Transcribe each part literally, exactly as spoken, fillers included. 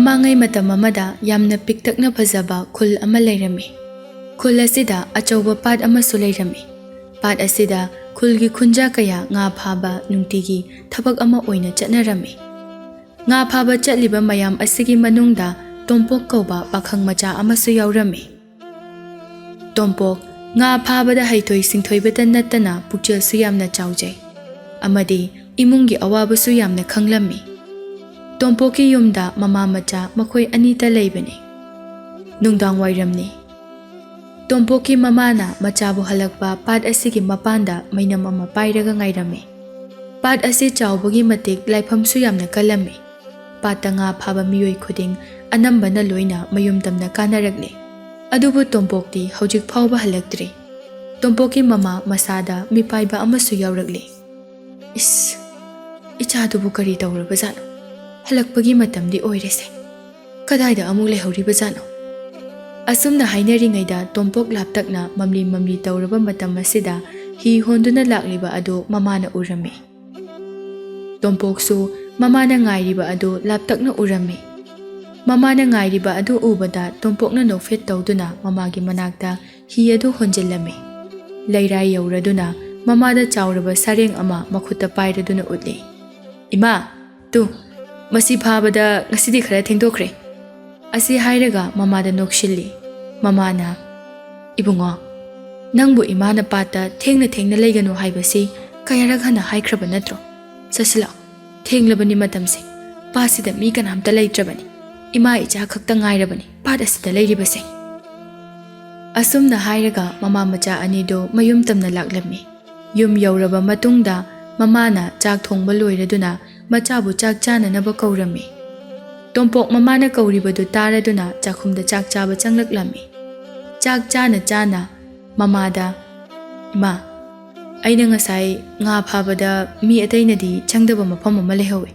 ꯃꯃꯥꯡꯉꯩ ꯃꯇꯝ ꯑꯃꯗ ꯌꯥꯝꯅ ꯄꯤꯛꯇꯛꯅ ꯐꯖꯕ ꯈꯨꯜ ꯑꯃ ꯂꯩꯔꯝꯃꯤ꯫ ꯈꯨꯜ ꯑꯁꯤꯗ ꯑꯆꯧꯕ ꯄꯥꯠ ꯑꯃꯁꯨ ꯂꯩꯔꯝꯃꯤ꯫ ꯄꯥꯠ ꯑꯁꯤꯗ ꯈꯨꯜꯒꯤ ꯈꯨꯟꯖꯥ ꯀꯌꯥ ꯉꯥ ꯐꯥꯕ ꯅꯨꯡꯇꯤꯒꯤ ꯊꯕꯛ ꯑꯃ ꯑꯣꯏꯅ ꯆꯠꯅꯔꯝꯃꯤ꯫ ꯉꯥ ꯐꯥꯕ ꯆꯠꯂꯤꯕ ꯃꯌꯥꯝ ꯑꯁꯤꯒꯤ ꯃꯅꯨꯡꯗ ꯇꯣꯝꯄꯣꯛ ꯀꯧꯕ ꯄꯥꯈꯪ ꯃꯆꯥ ꯑꯃꯁꯨ ꯌꯥꯎꯔꯝꯃꯤ꯫ ꯇꯣꯝꯄꯣꯛ ꯉꯥ ꯐꯥꯕꯗ ꯍꯩꯊꯣꯏ ꯁꯤꯡꯊꯣꯏꯕꯇ ꯅꯠꯇꯅ ꯄꯨꯛꯆꯦꯜꯁꯨ ꯌꯥꯝꯅ ꯆꯥꯎꯖꯩ ꯑꯃꯗꯤ ꯏꯃꯨꯡꯒꯤ ꯑꯋꯥꯕꯁꯨ ꯌꯥꯝꯅ ꯈꯪꯂꯝꯃꯤ꯫ ꯇꯣꯝꯄꯣꯛꯀꯤ ꯌꯨꯝꯗ ꯃꯃꯥ ꯃꯆꯥ ꯃꯈꯣꯏ ꯑꯅꯤꯇ ꯂꯩꯕꯅꯤ꯫ ꯅꯨꯡꯗꯥꯡ ꯋꯥꯏꯔꯝꯅꯤ꯫ ꯇꯣꯝꯄꯣꯛꯀꯤ ꯃꯃꯥꯅ ꯃꯆꯥꯕꯨ ꯍꯜꯂꯛꯄ ꯄꯥꯠ ꯑꯁꯤꯒꯤ ꯃꯄꯥꯟꯗ ꯃꯩꯅꯝ ꯑꯃ ꯄꯥꯏꯔꯒ ꯉꯥꯏꯔꯝꯃꯤ꯫ ꯄꯥꯠ ꯑꯁꯤ ꯆꯥꯎꯕꯒꯤ ꯃꯇꯤꯛ ꯂꯥꯏꯐꯝꯁꯨ ꯌꯥꯝꯅ ꯀꯜꯂꯝꯃꯤ꯫ ꯄꯥꯠꯇ ꯉꯥ ꯐꯥꯕ ꯃꯤꯑꯣꯏ ꯈꯨꯗꯤꯡ ꯑꯅꯝꯕꯅ ꯂꯣꯏꯅ ꯃꯌꯨꯝ ꯇꯝꯅ ꯀꯥꯅꯔꯛꯂꯤ꯫ ꯑꯗꯨꯕꯨ ꯇꯣꯝꯄꯣꯛꯇꯤ ꯍꯧꯖꯤꯛ ꯐꯥꯎꯕ ꯍꯜꯂꯛꯇ꯭ꯔꯤ꯫ ꯇꯣꯝꯄꯣꯛꯀꯤ ꯃꯃꯥ ꯃꯁꯥꯗ ꯃꯤꯄꯥꯏꯕ ꯑꯃꯁꯨ ꯌꯥꯎꯔꯛꯂꯤ꯫ "ꯏꯁ, ꯏꯆꯥꯗꯨꯕꯨ ꯀꯔꯤ ꯇꯧꯔꯕꯖꯥꯠꯅꯣ? ꯍꯜꯂꯛꯄꯒꯤ ꯃꯇꯝꯗꯤ ꯑꯣꯏꯔꯦꯁꯦ꯫ ꯀꯗꯥꯏꯗ ꯑꯃꯨꯛ ꯂꯩꯍꯧꯔꯤꯕꯖꯥꯠꯅꯣ?" ꯑꯁꯨꯝꯅ ꯍꯥꯏꯅꯔꯤꯉꯩꯗ ꯇꯣꯝꯄꯣꯛ ꯂꯥꯞꯇꯛꯅ ꯃꯝꯂꯤ ꯃꯝꯂꯤ ꯇꯧꯔꯕ ꯃꯇꯝ ꯑꯁꯤꯗ ꯍꯤ ꯍꯣꯟꯗꯨꯅ ꯂꯥꯛꯂꯤꯕ ꯑꯗꯨ ꯃꯃꯥꯅ ꯎꯔꯝꯃꯤ꯫ ꯇꯣꯝꯄꯣꯛꯁꯨ ꯃꯃꯥꯅ ꯉꯥꯏꯔꯤꯕ ꯑꯗꯨ ꯂꯥꯞꯇꯛꯅ ꯎꯔꯝꯃꯤ꯫ ꯃꯃꯥꯅ ꯉꯥꯏꯔꯤꯕ ꯑꯗꯨ ꯎꯕꯗ ꯇꯣꯝꯄꯣꯛꯅ ꯅꯣꯛꯐꯦꯠ ꯇꯧꯗꯨꯅ ꯃꯃꯥꯒꯤ ꯃꯅꯥꯛꯇ ꯍꯤ ꯑꯗꯨ ꯍꯣꯟꯖꯤꯜꯂꯝꯃꯤ꯫ ꯂꯩꯔꯥꯏ ꯌꯧꯔꯗꯨꯅ ꯃꯃꯥꯗ ꯆꯥꯎꯔꯕ ꯁꯔꯦꯡ ꯑꯃ ꯃꯈꯨꯠꯇ ꯄꯥꯏꯔꯗꯨꯅ ꯎꯠꯂꯤ꯫ "ꯏꯃꯥ, ꯇꯨ, ꯃꯁꯤ ꯐꯥꯕꯗ ꯉꯁꯤꯗꯤ ꯈꯔ ꯊꯦꯡꯗꯣꯛꯈ꯭ꯔꯦ" ꯑꯁꯤ ꯍꯥꯏꯔꯒ ꯃꯃꯥꯗ ꯅꯣꯛꯁꯤꯜꯂꯤ꯫ ꯃꯃꯥꯅ, "ꯏꯕꯨꯡꯉꯣ, ꯅꯪꯕꯨ ꯏꯃꯥꯅ ꯄꯥꯠꯇ ꯊꯦꯡꯅ ꯊꯦꯡꯅ ꯂꯩꯒꯅꯨ ꯍꯥꯏꯕꯁꯤ ꯀꯌꯥꯔꯛ ꯍꯟꯅ ꯍꯥꯏꯈ꯭ꯔꯕ ꯅꯠꯇ꯭ꯔꯣ? ꯆꯠꯁꯤꯜꯂꯛꯑꯣ, ꯊꯦꯡꯂꯕꯅꯤ ꯃꯇꯝꯁꯦ꯫ ꯄꯥꯠꯁꯤꯗ ꯃꯤ ꯀꯅꯥꯝꯇ ꯂꯩꯇ꯭ꯔꯕꯅꯤ꯫ ꯏꯃꯥ ꯏꯆꯥ ꯈꯛꯇ ꯉꯥꯏꯔꯕꯅꯤ ꯄꯥꯠ ꯑꯁꯤꯗ ꯂꯩꯔꯤꯕꯁꯦ"꯫ ꯑꯁꯨꯝꯅ ꯍꯥꯏꯔꯒ ꯃꯃꯥ ꯃꯆꯥ ꯑꯅꯤꯗꯨ ꯃꯌꯨꯝ ꯇꯝꯅ ꯂꯥꯛꯂꯝꯃꯤ꯫ ꯌꯨꯝ ꯌꯧꯔꯕ ꯃꯇꯨꯡꯗ ꯃꯃꯥꯅ ꯆꯥꯛ ꯊꯣꯡꯕ ꯂꯣꯏꯔꯗꯨꯅ ꯃꯆꯥꯕꯨ ꯆꯥꯛ ꯆꯥꯅꯅꯕ ꯀꯧꯔꯝꯃꯤ꯫ ꯇꯣꯝꯄꯣꯛ ꯃꯃꯥꯅ ꯀꯧꯔꯤꯕꯗꯨ ꯇꯥꯔꯗꯨꯅ ꯆꯥꯛꯈꯨꯝꯗ ꯆꯥꯛ ꯆꯥꯕ ꯆꯪꯂꯛꯂꯝꯃꯤ꯫ ꯆꯥꯛ ꯆꯥꯅ ꯆꯥꯅ ꯃꯃꯥꯗ, "ꯏꯃꯥ, ꯑꯩꯅ ꯉꯁꯥꯏ ꯉꯥ ꯐꯥꯕꯗ ꯃꯤ ꯑꯇꯩꯅꯗꯤ ꯆꯪꯗꯕ ꯃꯐꯝ ꯑꯃ ꯂꯩꯍꯧꯋꯤ꯫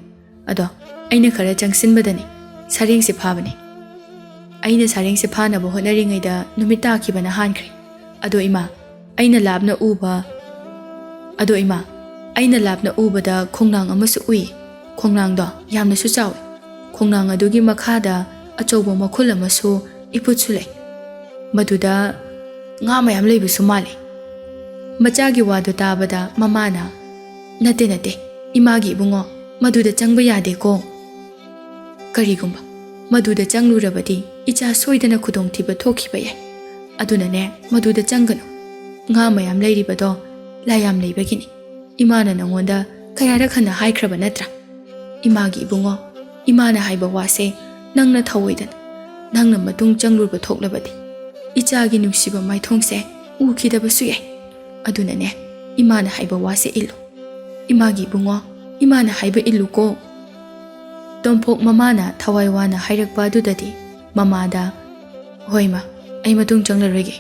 ꯑꯗꯣ ꯑꯩꯅ ꯈꯔ ꯆꯪꯁꯤꯟꯕꯗꯅꯤ ꯁꯔꯦꯡꯁꯦ ꯐꯥꯕꯅꯤ꯫ ꯑꯩꯅ ꯁꯔꯦꯡꯁꯦ ꯐꯥꯅꯕ ꯍꯣꯠꯅꯔꯤꯉꯩꯗ ꯅꯨꯃꯤꯠ ꯇꯥꯈꯤꯕꯅ ꯍꯥꯟꯈ꯭ꯔꯦ꯫ ꯑꯗꯣ ꯏꯃꯥ, ꯑꯩꯅ ꯂꯥꯞꯅ ꯎꯕ, ꯑꯗꯣ ꯏꯃꯥ, ꯑꯩꯅ ꯂꯥꯞꯅ ꯎꯕꯗ ꯈꯣꯡꯅꯥꯡ ꯑꯃꯁꯨ ꯎꯏ꯫ ꯈꯣꯡꯅꯥꯡꯗꯣ ꯌꯥꯝꯅꯁꯨ ꯆꯥꯎꯏ꯫ ꯈꯣꯡꯅꯥꯡ ꯑꯗꯨꯒꯤ ꯃꯈꯥꯗ ꯑꯆꯧꯕ ꯃꯈꯨꯜ ꯑꯃꯁꯨ ꯏꯄꯨꯠꯁꯨ ꯂꯩ꯫ ꯃꯗꯨꯗ ꯉꯥ ꯃꯌꯥꯝ ꯂꯩꯕꯁꯨ ꯃꯥꯜꯂꯤ꯫ ꯃꯆꯥꯒꯤ ꯋꯥꯗꯨ ꯇꯥꯕꯗ ꯃꯃꯥꯅ, "ꯅꯠꯇꯦ, ꯅꯠꯇꯦ, ꯏꯃꯥꯒꯤ ꯏꯕꯨꯡꯉꯣ, ꯃꯗꯨꯗ ꯆꯪꯕ ꯌꯥꯗꯦꯀꯣ꯫ ꯀꯔꯤꯒꯨꯝꯕ ꯃꯗꯨꯗ ꯆꯪꯂꯨꯔꯕꯗꯤ ꯏꯆꯥ ꯁꯣꯏꯗꯅ ꯈꯨꯗꯣꯡꯊꯤꯕ ꯊꯣꯛꯈꯤꯕ ꯌꯥꯏ꯫ ꯑꯗꯨꯅꯅꯦ, ꯃꯗꯨꯗ ꯆꯪꯒꯅꯨ꯫ ꯉꯥ ꯃꯌꯥꯝ ꯂꯩꯔꯤꯕꯗꯣ ꯂꯥꯏ ꯌꯥꯝ ꯂꯩꯕꯒꯤꯅꯤ꯫ ꯏꯃꯥꯅ ꯅꯉꯣꯟꯗ ꯀꯌꯥꯔꯛ ꯍꯟꯅ ꯍꯥꯏꯈ꯭ꯔꯕ ꯅꯠꯇ꯭ꯔꯥ? ꯏꯃꯥꯒꯤ ꯏꯕꯨꯡꯉꯣ, ꯏꯃꯥꯅ ꯍꯥꯏꯕ ꯋꯥꯁꯦ ꯅꯪꯅ ꯊꯧꯑꯣꯏꯗꯅ, ꯅꯪꯅ ꯃꯇꯨꯡ ꯆꯪꯂꯨꯕ ꯊꯣꯛꯂꯕꯗꯤ ꯏꯆꯥꯒꯤ ꯅꯨꯡꯁꯤꯕ ꯃꯥꯏꯊꯣꯡꯁꯦ ꯎꯈꯤꯗꯕꯁꯨ ꯌꯥꯏ꯫ ꯑꯗꯨꯅꯅꯦ, ꯏꯃꯥꯅ ꯍꯥꯏꯕ ꯋꯥꯁꯦ ꯏꯜꯂꯨ꯫ ꯏꯃꯥꯒꯤ ꯏꯕꯨꯡꯉꯣ, ꯏꯃꯥꯅ ꯍꯥꯏꯕ ꯏꯜꯂꯨꯀꯣ꯫" ꯇꯣꯝꯄꯣꯛ ꯃꯃꯥꯅ ꯊꯋꯥꯏ ꯋꯥꯅ ꯍꯥꯏꯔꯛꯄ ꯑꯗꯨꯗꯗꯤ ꯃꯃꯥꯗ, "ꯍꯣꯏ ꯃꯥ, ꯑꯩ ꯃꯇꯨꯡ ꯆꯪꯂꯔꯣꯏꯒꯦ꯫"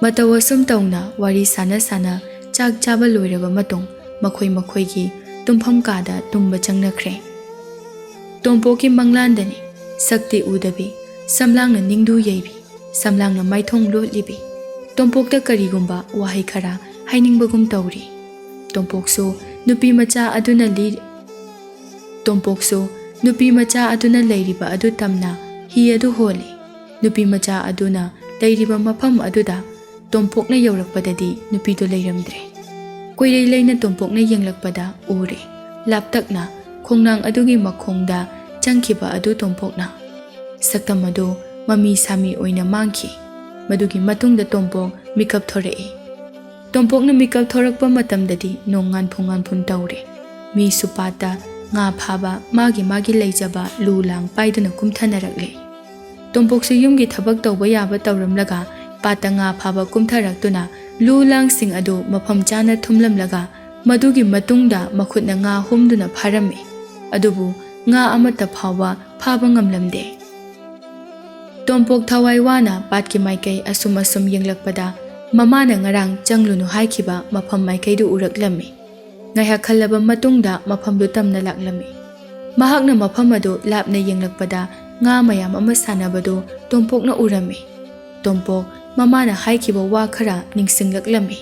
ꯃꯇꯧ ꯑꯁꯨꯝ ꯇꯧꯅ ꯋꯥꯔꯤ ꯁꯥꯟꯅ ꯁꯥꯟꯅ ꯆꯥꯛ ꯆꯥꯕ ꯂꯣꯏꯔꯕ ꯃꯇꯨꯡ ꯃꯈꯣꯏ ꯃꯈꯣꯏꯒꯤ ꯇꯨꯝꯐꯝ ꯀꯥꯗ ꯇꯨꯝꯕ ꯆꯪꯅꯈ꯭ꯔꯦ꯫ ꯇꯣꯝꯄꯣꯛꯀꯤ ꯃꯪꯂꯥꯟꯗꯅꯤ ꯁꯛꯇꯤ ꯎꯗꯕꯤ, ꯁꯝꯂꯥꯡꯅ ꯅꯤꯡꯗꯨ ꯌꯩꯕꯤ, ꯁꯝꯂꯥꯡꯅ ꯃꯥꯏꯊꯣꯡ ꯂꯣꯠꯂꯤꯕꯤ꯫ ꯇꯣꯝꯄꯣꯛꯇ ꯀꯔꯤꯒꯨꯝꯕ ꯋꯥꯍꯩ ꯈꯔ ꯍꯥꯏꯅꯤꯡꯕꯒꯨꯝ ꯇꯧꯔꯤ꯫ ꯇꯣꯝꯄꯣꯛꯁꯨ ꯅꯨꯄꯤ ꯃꯆꯥ ꯑꯗꯨꯅ ꯂꯤ-, ꯇꯣꯝꯄꯣꯛꯁꯨ ꯅꯨꯄꯤ ꯃꯆꯥ ꯑꯗꯨꯅ ꯂꯩꯔꯤꯕ ꯑꯗꯨ ꯇꯝꯅ ꯍꯤ ꯑꯗꯨ ꯍꯣꯜꯂꯤ꯫ ꯅꯨꯄꯤ ꯃꯆꯥ ꯑꯗꯨꯅ ꯂꯩꯔꯤꯕ ꯃꯐꯝ ꯑꯗꯨꯗ ꯇꯣꯝꯄꯣꯛꯅ ꯌꯧꯔꯛꯄꯗꯗꯤ ꯅꯨꯄꯤꯗꯨ ꯂꯩꯔꯝꯗ꯭ꯔꯦ꯫ ꯀꯣꯏꯔꯩ ꯂꯩꯅ ꯇꯣꯝꯄꯣꯛꯅ ꯌꯦꯡꯂꯛꯄꯗ ꯎꯔꯦ, ꯂꯥꯞꯇꯛꯅ ꯈꯣꯡꯅꯥꯡ ꯑꯗꯨꯒꯤ ꯃꯈꯣꯡꯗ ꯆꯪꯈꯤꯕ ꯑꯗꯨ ꯇꯣꯝꯄꯣꯛꯅ꯫ ꯁꯛꯇꯝ ꯑꯗꯨ ꯃꯃꯤ ꯁꯥꯃꯤ ꯑꯣꯏꯅ ꯃꯥꯡꯈꯤ꯫ ꯃꯗꯨꯒꯤ ꯃꯇꯨꯡꯗ ꯇꯣꯝꯄꯣꯛ ꯃꯤꯀꯞ ꯊꯣꯔꯛꯏ꯫ ꯇꯣꯝꯄꯣꯛꯅ ꯃꯤꯀꯞ ꯊꯣꯔꯛꯄ ꯃꯇꯝꯗꯗꯤ ꯅꯣꯡ ꯉꯥꯟꯐꯨ ꯉꯥꯟꯐꯨꯟ ꯇꯧꯔꯦ꯫ ꯃꯤꯁꯨ ꯄꯥꯠꯇ ꯉꯥ ꯐꯥꯕ ꯃꯥꯒꯤ ꯃꯥꯒꯤ ꯂꯩꯖꯕ ꯂꯨ ꯂꯥꯡ ꯄꯥꯏꯗꯨꯅ ꯀꯨꯝꯊꯅꯔꯛꯂꯦ꯫ ꯇꯣꯝꯄꯣꯛꯁꯨ ꯌꯨꯝꯒꯤ ꯊꯕꯛ ꯇꯧꯕ ꯌꯥꯕ ꯇꯧꯔꯝꯂꯒ ꯄꯥꯠꯇ ꯉꯥ ꯐꯥꯕ ꯀꯨꯝꯊꯔꯛꯇꯨꯅ ꯂꯨ ꯂꯥꯡꯁꯤꯡ ꯑꯗꯨ ꯃꯐꯝ ꯆꯥꯅ ꯊꯨꯝꯂꯝꯂꯒ ꯃꯗꯨꯒꯤ ꯃꯇꯨꯡꯗ ꯃꯈꯨꯠꯅ ꯉꯥ ꯍꯨꯝꯗꯨꯅ ꯐꯥꯔꯝꯃꯤ꯫ ꯑꯗꯨꯕꯨ ꯉꯥ ꯑꯃꯠꯇ ꯐꯥꯎꯕ ꯐꯥꯕ ꯉꯝꯂꯝꯗꯦ꯫ ꯇꯣꯝꯄꯣꯛ ꯊꯋꯥꯏ ꯋꯥꯅ ꯄꯥꯠꯀꯤ ꯃꯥꯏꯀꯩ ꯑꯁꯨꯝ ꯑꯁꯨꯝ ꯌꯦꯡꯂꯛꯄꯗ ꯃꯃꯥꯅ ꯉꯔꯥꯡ ꯆꯪꯂꯨꯅꯨ ꯍꯥꯏꯈꯤꯕ ꯃꯐꯝ ꯃꯥꯏꯀꯩꯗꯨ ꯎꯔꯛꯂꯝꯃꯤ꯫ ꯉꯥꯏꯍꯥꯛ ꯈꯜꯂꯕ ꯃꯇꯨꯡꯗ ꯃꯐꯝꯗꯨ ꯇꯝꯅ ꯂꯥꯛꯂꯝꯃꯤ꯫ ꯃꯍꯥꯛꯅ ꯃꯐꯝ ꯑꯗꯨ ꯂꯥꯞꯅ ꯌꯦꯡꯂꯛꯄꯗ ꯉꯥ ꯃꯌꯥꯝ ꯑꯃ ꯁꯥꯟꯅꯕꯗꯨ ꯇꯣꯝꯄꯣꯛꯅ ꯎꯔꯝꯃꯤ꯫ ꯇꯣꯝꯄꯣꯛ ꯃꯃꯥꯅ ꯍꯥꯏꯈꯤꯕ ꯋꯥ ꯈꯔ ꯅꯤꯡꯁꯤꯡꯂꯛꯂꯝꯃꯤ꯫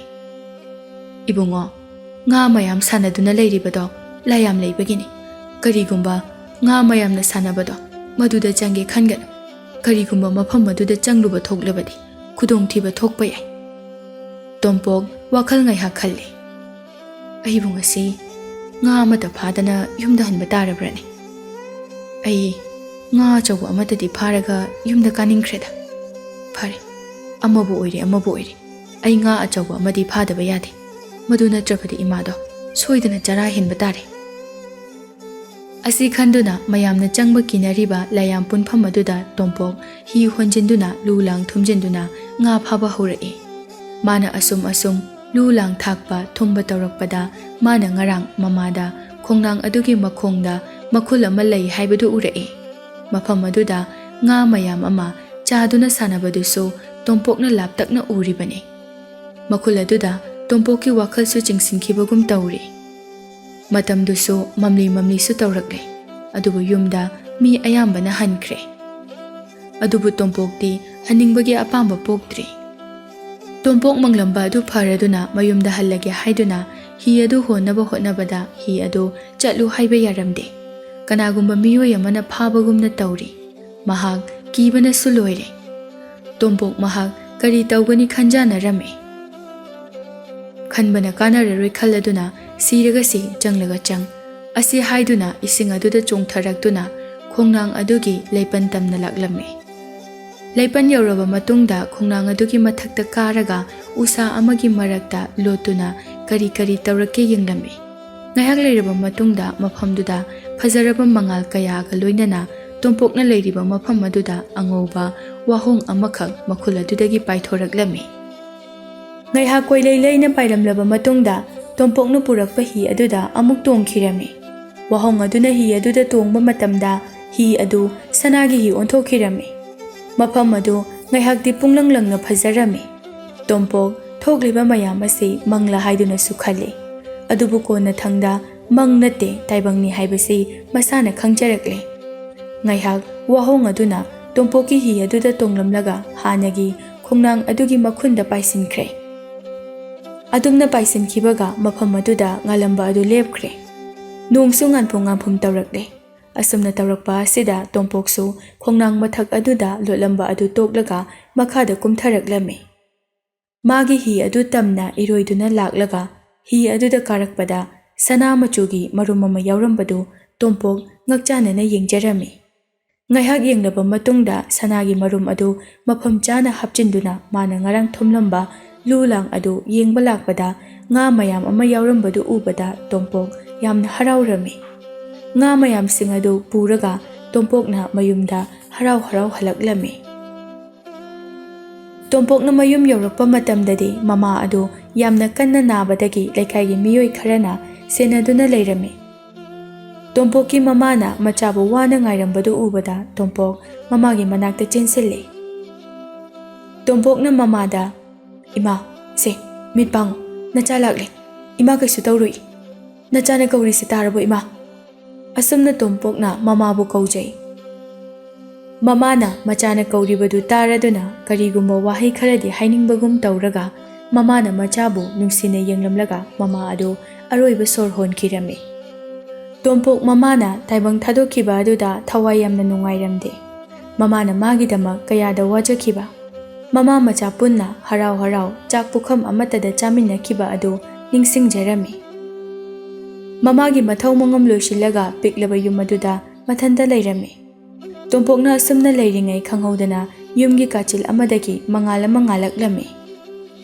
"ꯏꯕꯨꯡꯉꯣ, ꯉꯥ ꯃꯌꯥꯝ ꯁꯥꯟꯅꯗꯨꯅ ꯂꯩꯔꯤꯕꯗꯣ ꯂꯥꯏ ꯌꯥꯝ ꯂꯩꯕꯒꯤꯅꯤ꯫ ꯀꯔꯤꯒꯨꯝꯕ ꯉꯥ ꯃꯌꯥꯝꯅ ꯁꯥꯟꯅꯕꯗꯣ ꯃꯗꯨꯗ ꯆꯪꯒꯦ ꯈꯟꯒꯅꯨ꯫ ꯀꯔꯤꯒꯨꯝꯕ ꯃꯐꯝ ꯑꯗꯨꯗ ꯆꯪꯂꯨꯕ ꯊꯣꯛꯂꯕꯗꯤ ꯈꯨꯗꯣꯡꯊꯤꯕ ꯊꯣꯛꯄ ꯌꯥꯏ꯫ ꯇꯣꯝꯄꯣꯛ ꯋꯥꯈꯜ ꯉꯥꯏꯍꯥꯛ ꯈꯜꯂꯤ꯫ "ꯑꯩꯕꯨ ꯉꯁꯤ ꯉꯥ ꯑꯃꯠꯇ ꯐꯥꯗꯅ ꯌꯨꯝꯗ ꯍꯟꯕ ꯇꯥꯔꯕ꯭ꯔꯅꯦ? ꯑꯩ ꯉꯥ ꯑꯆꯧꯕ ꯑꯃꯠꯇꯗꯤ ꯐꯥꯔꯒ ꯌꯨꯝꯗ ꯀꯥꯅꯤꯡꯈ꯭ꯔꯦꯗ꯫ ꯐꯔꯦ, ꯑꯃꯕꯨ ꯑꯣꯏꯔꯦ ꯑꯃꯕꯨ ꯑꯣꯏꯔꯦ, ꯑꯩ ꯉꯥ ꯑꯆꯧꯕ ꯑꯃꯗꯤ ꯐꯥꯗꯕ ꯌꯥꯗꯦ꯫ ꯃꯗꯨ ꯅꯠꯇ꯭ꯔꯕꯗꯤ ꯏꯃꯥꯗꯣ ꯁꯣꯏꯗꯅ ꯆꯔꯥ ꯍꯦꯟꯕ ꯇꯥꯔꯦ"꯫ ꯑꯁꯤ ꯈꯟꯗꯨꯅ ꯃꯌꯥꯝꯅ ꯆꯪꯕ ꯀꯤꯅꯔꯤꯕ ꯂꯥꯏꯌꯥꯝ ꯄꯨꯟꯐꯝ ꯑꯗꯨꯗ ꯇꯣꯝꯄꯣꯛ ꯍꯤ ꯍꯣꯟꯖꯤꯟꯗꯨꯅ ꯂꯨ ꯂꯥꯡ ꯊꯨꯝꯖꯤꯟꯗꯨꯅ ꯉꯥ ꯐꯥꯕ ꯍꯧꯔꯛꯏ꯫ ꯃꯥꯅ ꯑꯁꯨꯝ ꯑꯁꯨꯝ ꯂꯨ ꯂꯥꯡ ꯊꯥꯛꯄ ꯊꯨꯝꯕ ꯇꯧꯔꯛꯄꯗ, ꯃꯥꯅ ꯉꯔꯥꯡ ꯃꯃꯥꯗ ꯈꯣꯡꯅꯥꯡ ꯑꯗꯨꯒꯤ ꯃꯈꯣꯡꯗ ꯃꯈꯨꯜ ꯑꯃ ꯂꯩ ꯍꯥꯏꯕꯗꯨ ꯎꯔꯛꯏ꯫ ꯃꯐꯝ ꯑꯗꯨꯗ ꯉꯥ ꯃꯌꯥꯝ ꯑꯃ ꯆꯥꯗꯨꯅ ꯁꯥꯟꯅꯕꯗꯨꯁꯨ ꯇꯣꯝꯄꯣꯛꯅ ꯂꯥꯞꯇꯛꯅ ꯎꯔꯤꯕꯅꯤ꯫ ꯃꯈꯨꯜ ꯑꯗꯨꯗ ꯇꯣꯝꯄꯣꯛꯀꯤ ꯋꯥꯈꯜꯁꯨ ꯆꯤꯡꯁꯤꯟꯈꯤꯕꯒꯨꯝ ꯇꯧꯔꯤ꯫ ꯃꯇꯝꯗꯨꯁꯨ ꯃꯝꯂꯤ ꯃꯝꯂꯤꯁꯨ ꯇꯧꯔꯛꯂꯦ꯫ ꯑꯗꯨꯕꯨ ꯌꯨꯝꯗ ꯃꯤ ꯑꯌꯥꯝꯕꯅ ꯍꯟꯈ꯭ꯔꯦ꯫ ꯑꯗꯨꯕꯨ ꯇꯣꯝꯄꯣꯛꯇꯤ ꯍꯟꯅꯤꯡꯕꯒꯤ ꯑꯄꯥꯝꯕ ꯄꯣꯛꯇ꯭ꯔꯤ꯫ ꯇꯣꯝꯄꯣꯛ ꯃꯪꯂꯝꯕ ꯑꯗꯨ ꯐꯔꯗꯨꯅ ꯃꯌꯨꯝꯗ ꯍꯜꯂꯒꯦ ꯍꯥꯏꯗꯨꯅ ꯍꯤ ꯑꯗꯨ ꯍꯣꯟꯅꯕ ꯍꯣꯠꯅꯕꯗ ꯍꯤ ꯑꯗꯨ ꯆꯠꯂꯨ ꯍꯥꯏꯕ ꯌꯥꯔꯝꯗꯦ꯫ ꯀꯅꯥꯒꯨꯝꯕ ꯃꯤꯑꯣꯏ ꯑꯃꯅ ꯐꯥꯕꯒꯨꯝꯅ ꯇꯧꯔꯤ꯫ ꯃꯍꯥꯛ ꯀꯤꯕꯅꯁꯨ ꯂꯣꯏꯔꯦ꯫ ꯇꯣꯝꯄꯣꯛ ꯃꯍꯥꯛ ꯀꯔꯤ ꯇꯧꯒꯅꯤ ꯈꯟꯖꯥꯟꯅꯔꯝꯃꯤ꯫ ꯈꯟꯕꯅ ꯀꯥꯟꯅꯔꯔꯣꯏ ꯈꯜꯂꯗꯨꯅ ꯁꯤꯔꯒꯁꯤ ꯆꯪꯂꯒ ꯆꯪ ꯑꯁꯤ ꯍꯥꯏꯗꯨꯅ ꯏꯁꯤꯡ ꯑꯗꯨꯗ ꯆꯣꯡꯊꯔꯛꯇꯨꯅ ꯈꯣꯡꯅꯥꯡ ꯑꯗꯨꯒꯤ ꯂꯩꯄꯟ ꯇꯝꯅ ꯂꯥꯛꯂꯝꯃꯤ꯫ ꯂꯩꯄꯟ ꯌꯧꯔꯕ ꯃꯇꯨꯡꯗ ꯈꯣꯡꯅꯥꯡ ꯑꯗꯨꯒꯤ ꯃꯊꯛꯇ ꯀꯥꯔꯒ ꯎꯁꯥ ꯑꯃꯒꯤ ꯃꯔꯛꯇ ꯂꯣꯠꯇꯨꯅ ꯀꯔꯤ ꯀꯔꯤ ꯇꯧꯔꯛꯀꯦ ꯌꯦꯡꯂꯝꯃꯤ꯫ ꯉꯥꯏꯍꯥꯛ ꯂꯩꯔꯕ ꯃꯇꯨꯡꯗ ꯃꯐꯝꯗꯨꯗ ꯐꯖꯔꯕ ꯃꯉꯥꯜ ꯀꯌꯥꯒ ꯂꯣꯏꯅꯅ ꯇꯣꯝꯄꯣꯛꯅ ꯂꯩꯔꯤꯕ ꯃꯐꯝ ꯑꯗꯨꯗ ꯑꯉꯧꯕ ꯋꯥꯍꯣꯡ ꯑꯃꯈꯛ ꯃꯈꯨꯜ ꯑꯗꯨꯗꯒꯤ ꯄꯥꯏꯊꯣꯔꯛꯂꯝꯃꯤ꯫ ꯉꯥꯏꯍꯥꯛ ꯀꯣꯏꯂꯩ ꯂꯩꯅ ꯄꯥꯏꯔꯝꯂꯕ ꯃꯇꯨꯡꯗ ꯇꯣꯝꯄꯣꯛꯅ ꯄꯨꯔꯛꯄ ꯍꯤ ꯑꯗꯨꯗ ꯑꯃꯨꯛ ꯇꯣꯡꯈꯤꯔꯝꯃꯤ꯫ ꯋꯥꯍꯣꯡ ꯑꯗꯨꯅ ꯍꯤ ꯑꯗꯨꯗ ꯇꯣꯡꯕ ꯃꯇꯝꯗ ꯍꯤ ꯑꯗꯨ ꯁꯅꯥꯒꯤ ꯍꯤ ꯑꯣꯟꯊꯣꯛꯈꯤꯔꯝꯃꯤ꯫ ꯃꯐꯝ ꯑꯗꯨ ꯉꯥꯏꯍꯥꯛꯇꯤ ꯄꯨꯡꯂꯪ ꯂꯪꯅ ꯐꯖꯔꯝꯃꯤ꯫ ꯇꯣꯝꯄꯣꯛ ꯊꯣꯛꯂꯤꯕ ꯃꯌꯥꯝ ꯑꯁꯤ ꯃꯪꯂꯥ ꯍꯥꯏꯗꯨꯅꯁꯨ ꯈꯜꯂꯤ꯫ ꯑꯗꯨꯕꯨ ꯀꯣꯟꯅꯊꯪꯗ ꯃꯪ ꯅꯠꯇꯦ, ꯇꯥꯏꯕꯪꯅꯤ ꯍꯥꯏꯕꯁꯤ ꯃꯁꯥꯅ ꯈꯪꯖꯔꯛꯂꯦ꯫ ꯉꯥꯏꯍꯥꯛ ꯋꯥꯍꯣꯡ ꯑꯗꯨꯅ ꯇꯣꯝꯄꯣꯛꯀꯤ ꯍꯤ ꯑꯗꯨꯗ ꯇꯣꯡꯂꯝꯂꯒ ꯍꯥꯟꯅꯒꯤ ꯈꯣꯡꯅꯥꯡ ꯑꯗꯨꯒꯤ ꯃꯈꯨꯟꯗ ꯄꯥꯏꯁꯤꯟꯈ꯭ꯔꯦ꯫ ꯑꯗꯨꯝꯅ ꯄꯥꯏꯁꯤꯟꯈꯤꯕꯒ ꯃꯐꯝ ꯑꯗꯨꯗ ꯉꯥꯜꯂꯝꯕ ꯑꯗꯨ ꯂꯦꯞꯈ꯭ꯔꯦ꯫ ꯅꯣꯡꯁꯨ ꯉꯥꯟꯐꯨꯝ ꯉꯥꯟꯐꯨꯝ ꯇꯧꯔꯛꯂꯦ꯫ ꯑꯁꯨꯝꯅ ꯇꯧꯔꯛꯄ ꯑꯁꯤꯗ ꯇꯣꯝꯄꯣꯛꯁꯨ ꯈꯣꯡꯅꯥꯡ ꯃꯊꯛ ꯑꯗꯨꯗ ꯂꯣꯠꯂꯝꯕ ꯑꯗꯨ ꯇꯣꯛꯂꯒ ꯃꯈꯥꯗ ꯀꯨꯝꯊꯔꯛꯂꯝꯃꯤ꯫ ꯃꯥꯒꯤ ꯍꯤ ꯑꯗꯨ ꯇꯝꯅ ꯏꯔꯣꯏꯗꯨꯅ ꯂꯥꯛꯂꯒ ꯍꯤ ꯑꯗꯨꯗ ꯀꯥꯔꯛꯄꯗ ꯁꯅꯥ ꯃꯆꯨꯒꯤ ꯃꯔꯨꯝ ꯑꯃ ꯌꯥꯎꯔꯝꯕꯗꯨ ꯇꯣꯝꯄꯣꯛ ꯉꯛꯆꯥꯅꯅ ꯌꯦꯡꯖꯔꯝꯃꯤ꯫ ꯉꯥꯏꯍꯥꯛ ꯌꯦꯡꯂꯕ ꯃꯇꯨꯡꯗ ꯁꯅꯥꯒꯤ ꯃꯔꯨꯝ ꯑꯗꯨ ꯃꯐꯝ ꯆꯥꯅ ꯍꯥꯞꯆꯤꯟꯗꯨꯅ ꯃꯥꯅ ꯉꯔꯥꯡ ꯊꯨꯝꯂꯝꯕ ꯂꯨ ꯂꯥꯡ ꯑꯗꯨ ꯌꯦꯡꯕ ꯂꯥꯛꯄꯗ ꯉꯥ ꯃꯌꯥꯝ ꯑꯃ ꯌꯥꯎꯔꯝꯕꯗꯨ ꯎꯕꯗ ꯇꯣꯝꯄꯣꯛ ꯌꯥꯝꯅ ꯍꯔꯥꯎꯔꯝꯃꯤ꯫ ꯉꯥ ꯃꯌꯥꯝꯁꯤꯡ ꯑꯗꯨ ꯄꯨꯔꯒ ꯇꯣꯝꯄꯣꯛꯅ ꯃꯌꯨꯝꯗ ꯍꯔꯥꯎ ꯍꯔꯥꯎ ꯍꯜꯂꯛꯂꯝꯃꯤ꯫ ꯇꯣꯝꯄꯣꯛꯅ ꯃꯌꯨꯝ ꯌꯧꯔꯛꯄ ꯃꯇꯝꯗꯗꯤ ꯃꯃꯥ ꯑꯗꯨ ꯌꯥꯝꯅ ꯀꯟꯅ ꯅꯥꯕꯗꯒꯤ ꯂꯩꯀꯥꯏꯒꯤ ꯃꯤꯑꯣꯏ ꯈꯔꯅ ꯁꯦꯟꯅꯗꯨꯅ ꯂꯩꯔꯝꯃꯤ꯫ ꯇꯣꯝꯄꯣꯛꯀꯤ ꯃꯃꯥꯅ ꯃꯆꯥꯕꯨ ꯋꯥꯅ ꯉꯥꯏꯔꯝꯕꯗꯨ ꯎꯕꯗ ꯇꯣꯝꯄꯣꯛ ꯃꯃꯥꯒꯤ ꯃꯅꯥꯛꯇ ꯆꯦꯟꯁꯤꯜꯂꯤ꯫ ꯇꯣꯝꯄꯣꯛꯅ ꯃꯃꯥꯗ, "ꯏꯃꯥ, ꯁꯦ, ꯃꯤꯠ ꯄꯥꯡꯉꯨ, ꯅꯆꯥ ꯂꯥꯛꯂꯦ꯫ ꯏꯃꯥ ꯀꯩꯁꯨ ꯇꯧꯔꯨꯏ꯫ ꯅꯆꯥꯅ ꯀꯧꯔꯤꯁꯦ ꯇꯥꯔꯕꯣ, ꯏꯃꯥ?" ꯑꯁꯨꯝꯅ ꯇꯣꯝꯄꯣꯛꯅ ꯃꯃꯥꯕꯨ ꯀꯧꯖꯩ꯫ ꯃꯃꯥꯅ ꯃꯆꯥꯅ ꯀꯧꯔꯤꯕꯗꯨ ꯇꯥꯔꯗꯨꯅ ꯀꯔꯤꯒꯨꯝꯕ ꯋꯥꯍꯩ ꯈꯔꯗꯤ ꯍꯥꯏꯅꯤꯡꯕꯒꯨꯝ ꯇꯧꯔꯒ ꯃꯃꯥꯅ ꯃꯆꯥꯕꯨ ꯅꯨꯡꯁꯤꯅ ꯌꯦꯡꯂꯝꯂꯒ ꯃꯃꯥ ꯑꯗꯨ ꯑꯔꯣꯏꯕ ꯁꯣꯔ ꯍꯣꯟꯈꯤꯔꯝꯃꯤ꯫ ꯇꯣꯝꯄꯣꯛ ꯃꯃꯥꯅ ꯇꯥꯏꯕꯪ ꯊꯥꯗꯣꯛꯈꯤꯕ ꯑꯗꯨꯗ ꯊꯋꯥꯏ ꯌꯥꯝꯅ ꯅꯨꯡꯉꯥꯏꯔꯝꯗꯦ꯫ ꯃꯃꯥꯅ ꯃꯥꯒꯤꯗꯃꯛ ꯀꯌꯥꯗ ꯋꯥꯖꯈꯤꯕ꯫ ꯃꯃꯥ ꯃꯆꯥ ꯄꯨꯟꯅ ꯍꯔꯥꯎ ꯍꯔꯥꯎ ꯆꯥꯛ ꯄꯨꯈꯝ ꯑꯃꯠꯇꯗ ꯆꯥꯃꯤꯟꯅꯈꯤꯕ ꯑꯗꯨ ꯅꯤꯡꯁꯤꯡꯖꯔꯝꯃꯤ꯫ ꯃꯃꯥꯒꯤ ꯃꯊꯧ ꯃꯉꯝ ꯂꯣꯏꯁꯤꯜꯂꯒ ꯄꯤꯛꯂꯕ ꯌꯨꯝ ꯑꯗꯨꯗ ꯃꯊꯟꯇ ꯂꯩꯔꯝꯃꯤ꯫ ꯇꯣꯝꯄꯣꯛꯅ ꯑꯁꯨꯝꯅ ꯂꯩꯔꯤꯉꯩ ꯈꯪꯍꯧꯗꯅ ꯌꯨꯝꯒꯤ ꯀꯥꯆꯤꯜ ꯑꯃꯗꯒꯤ ꯃꯉꯥꯜ ꯑꯃ ꯉꯥꯜꯂꯛꯂꯝꯃꯤ꯫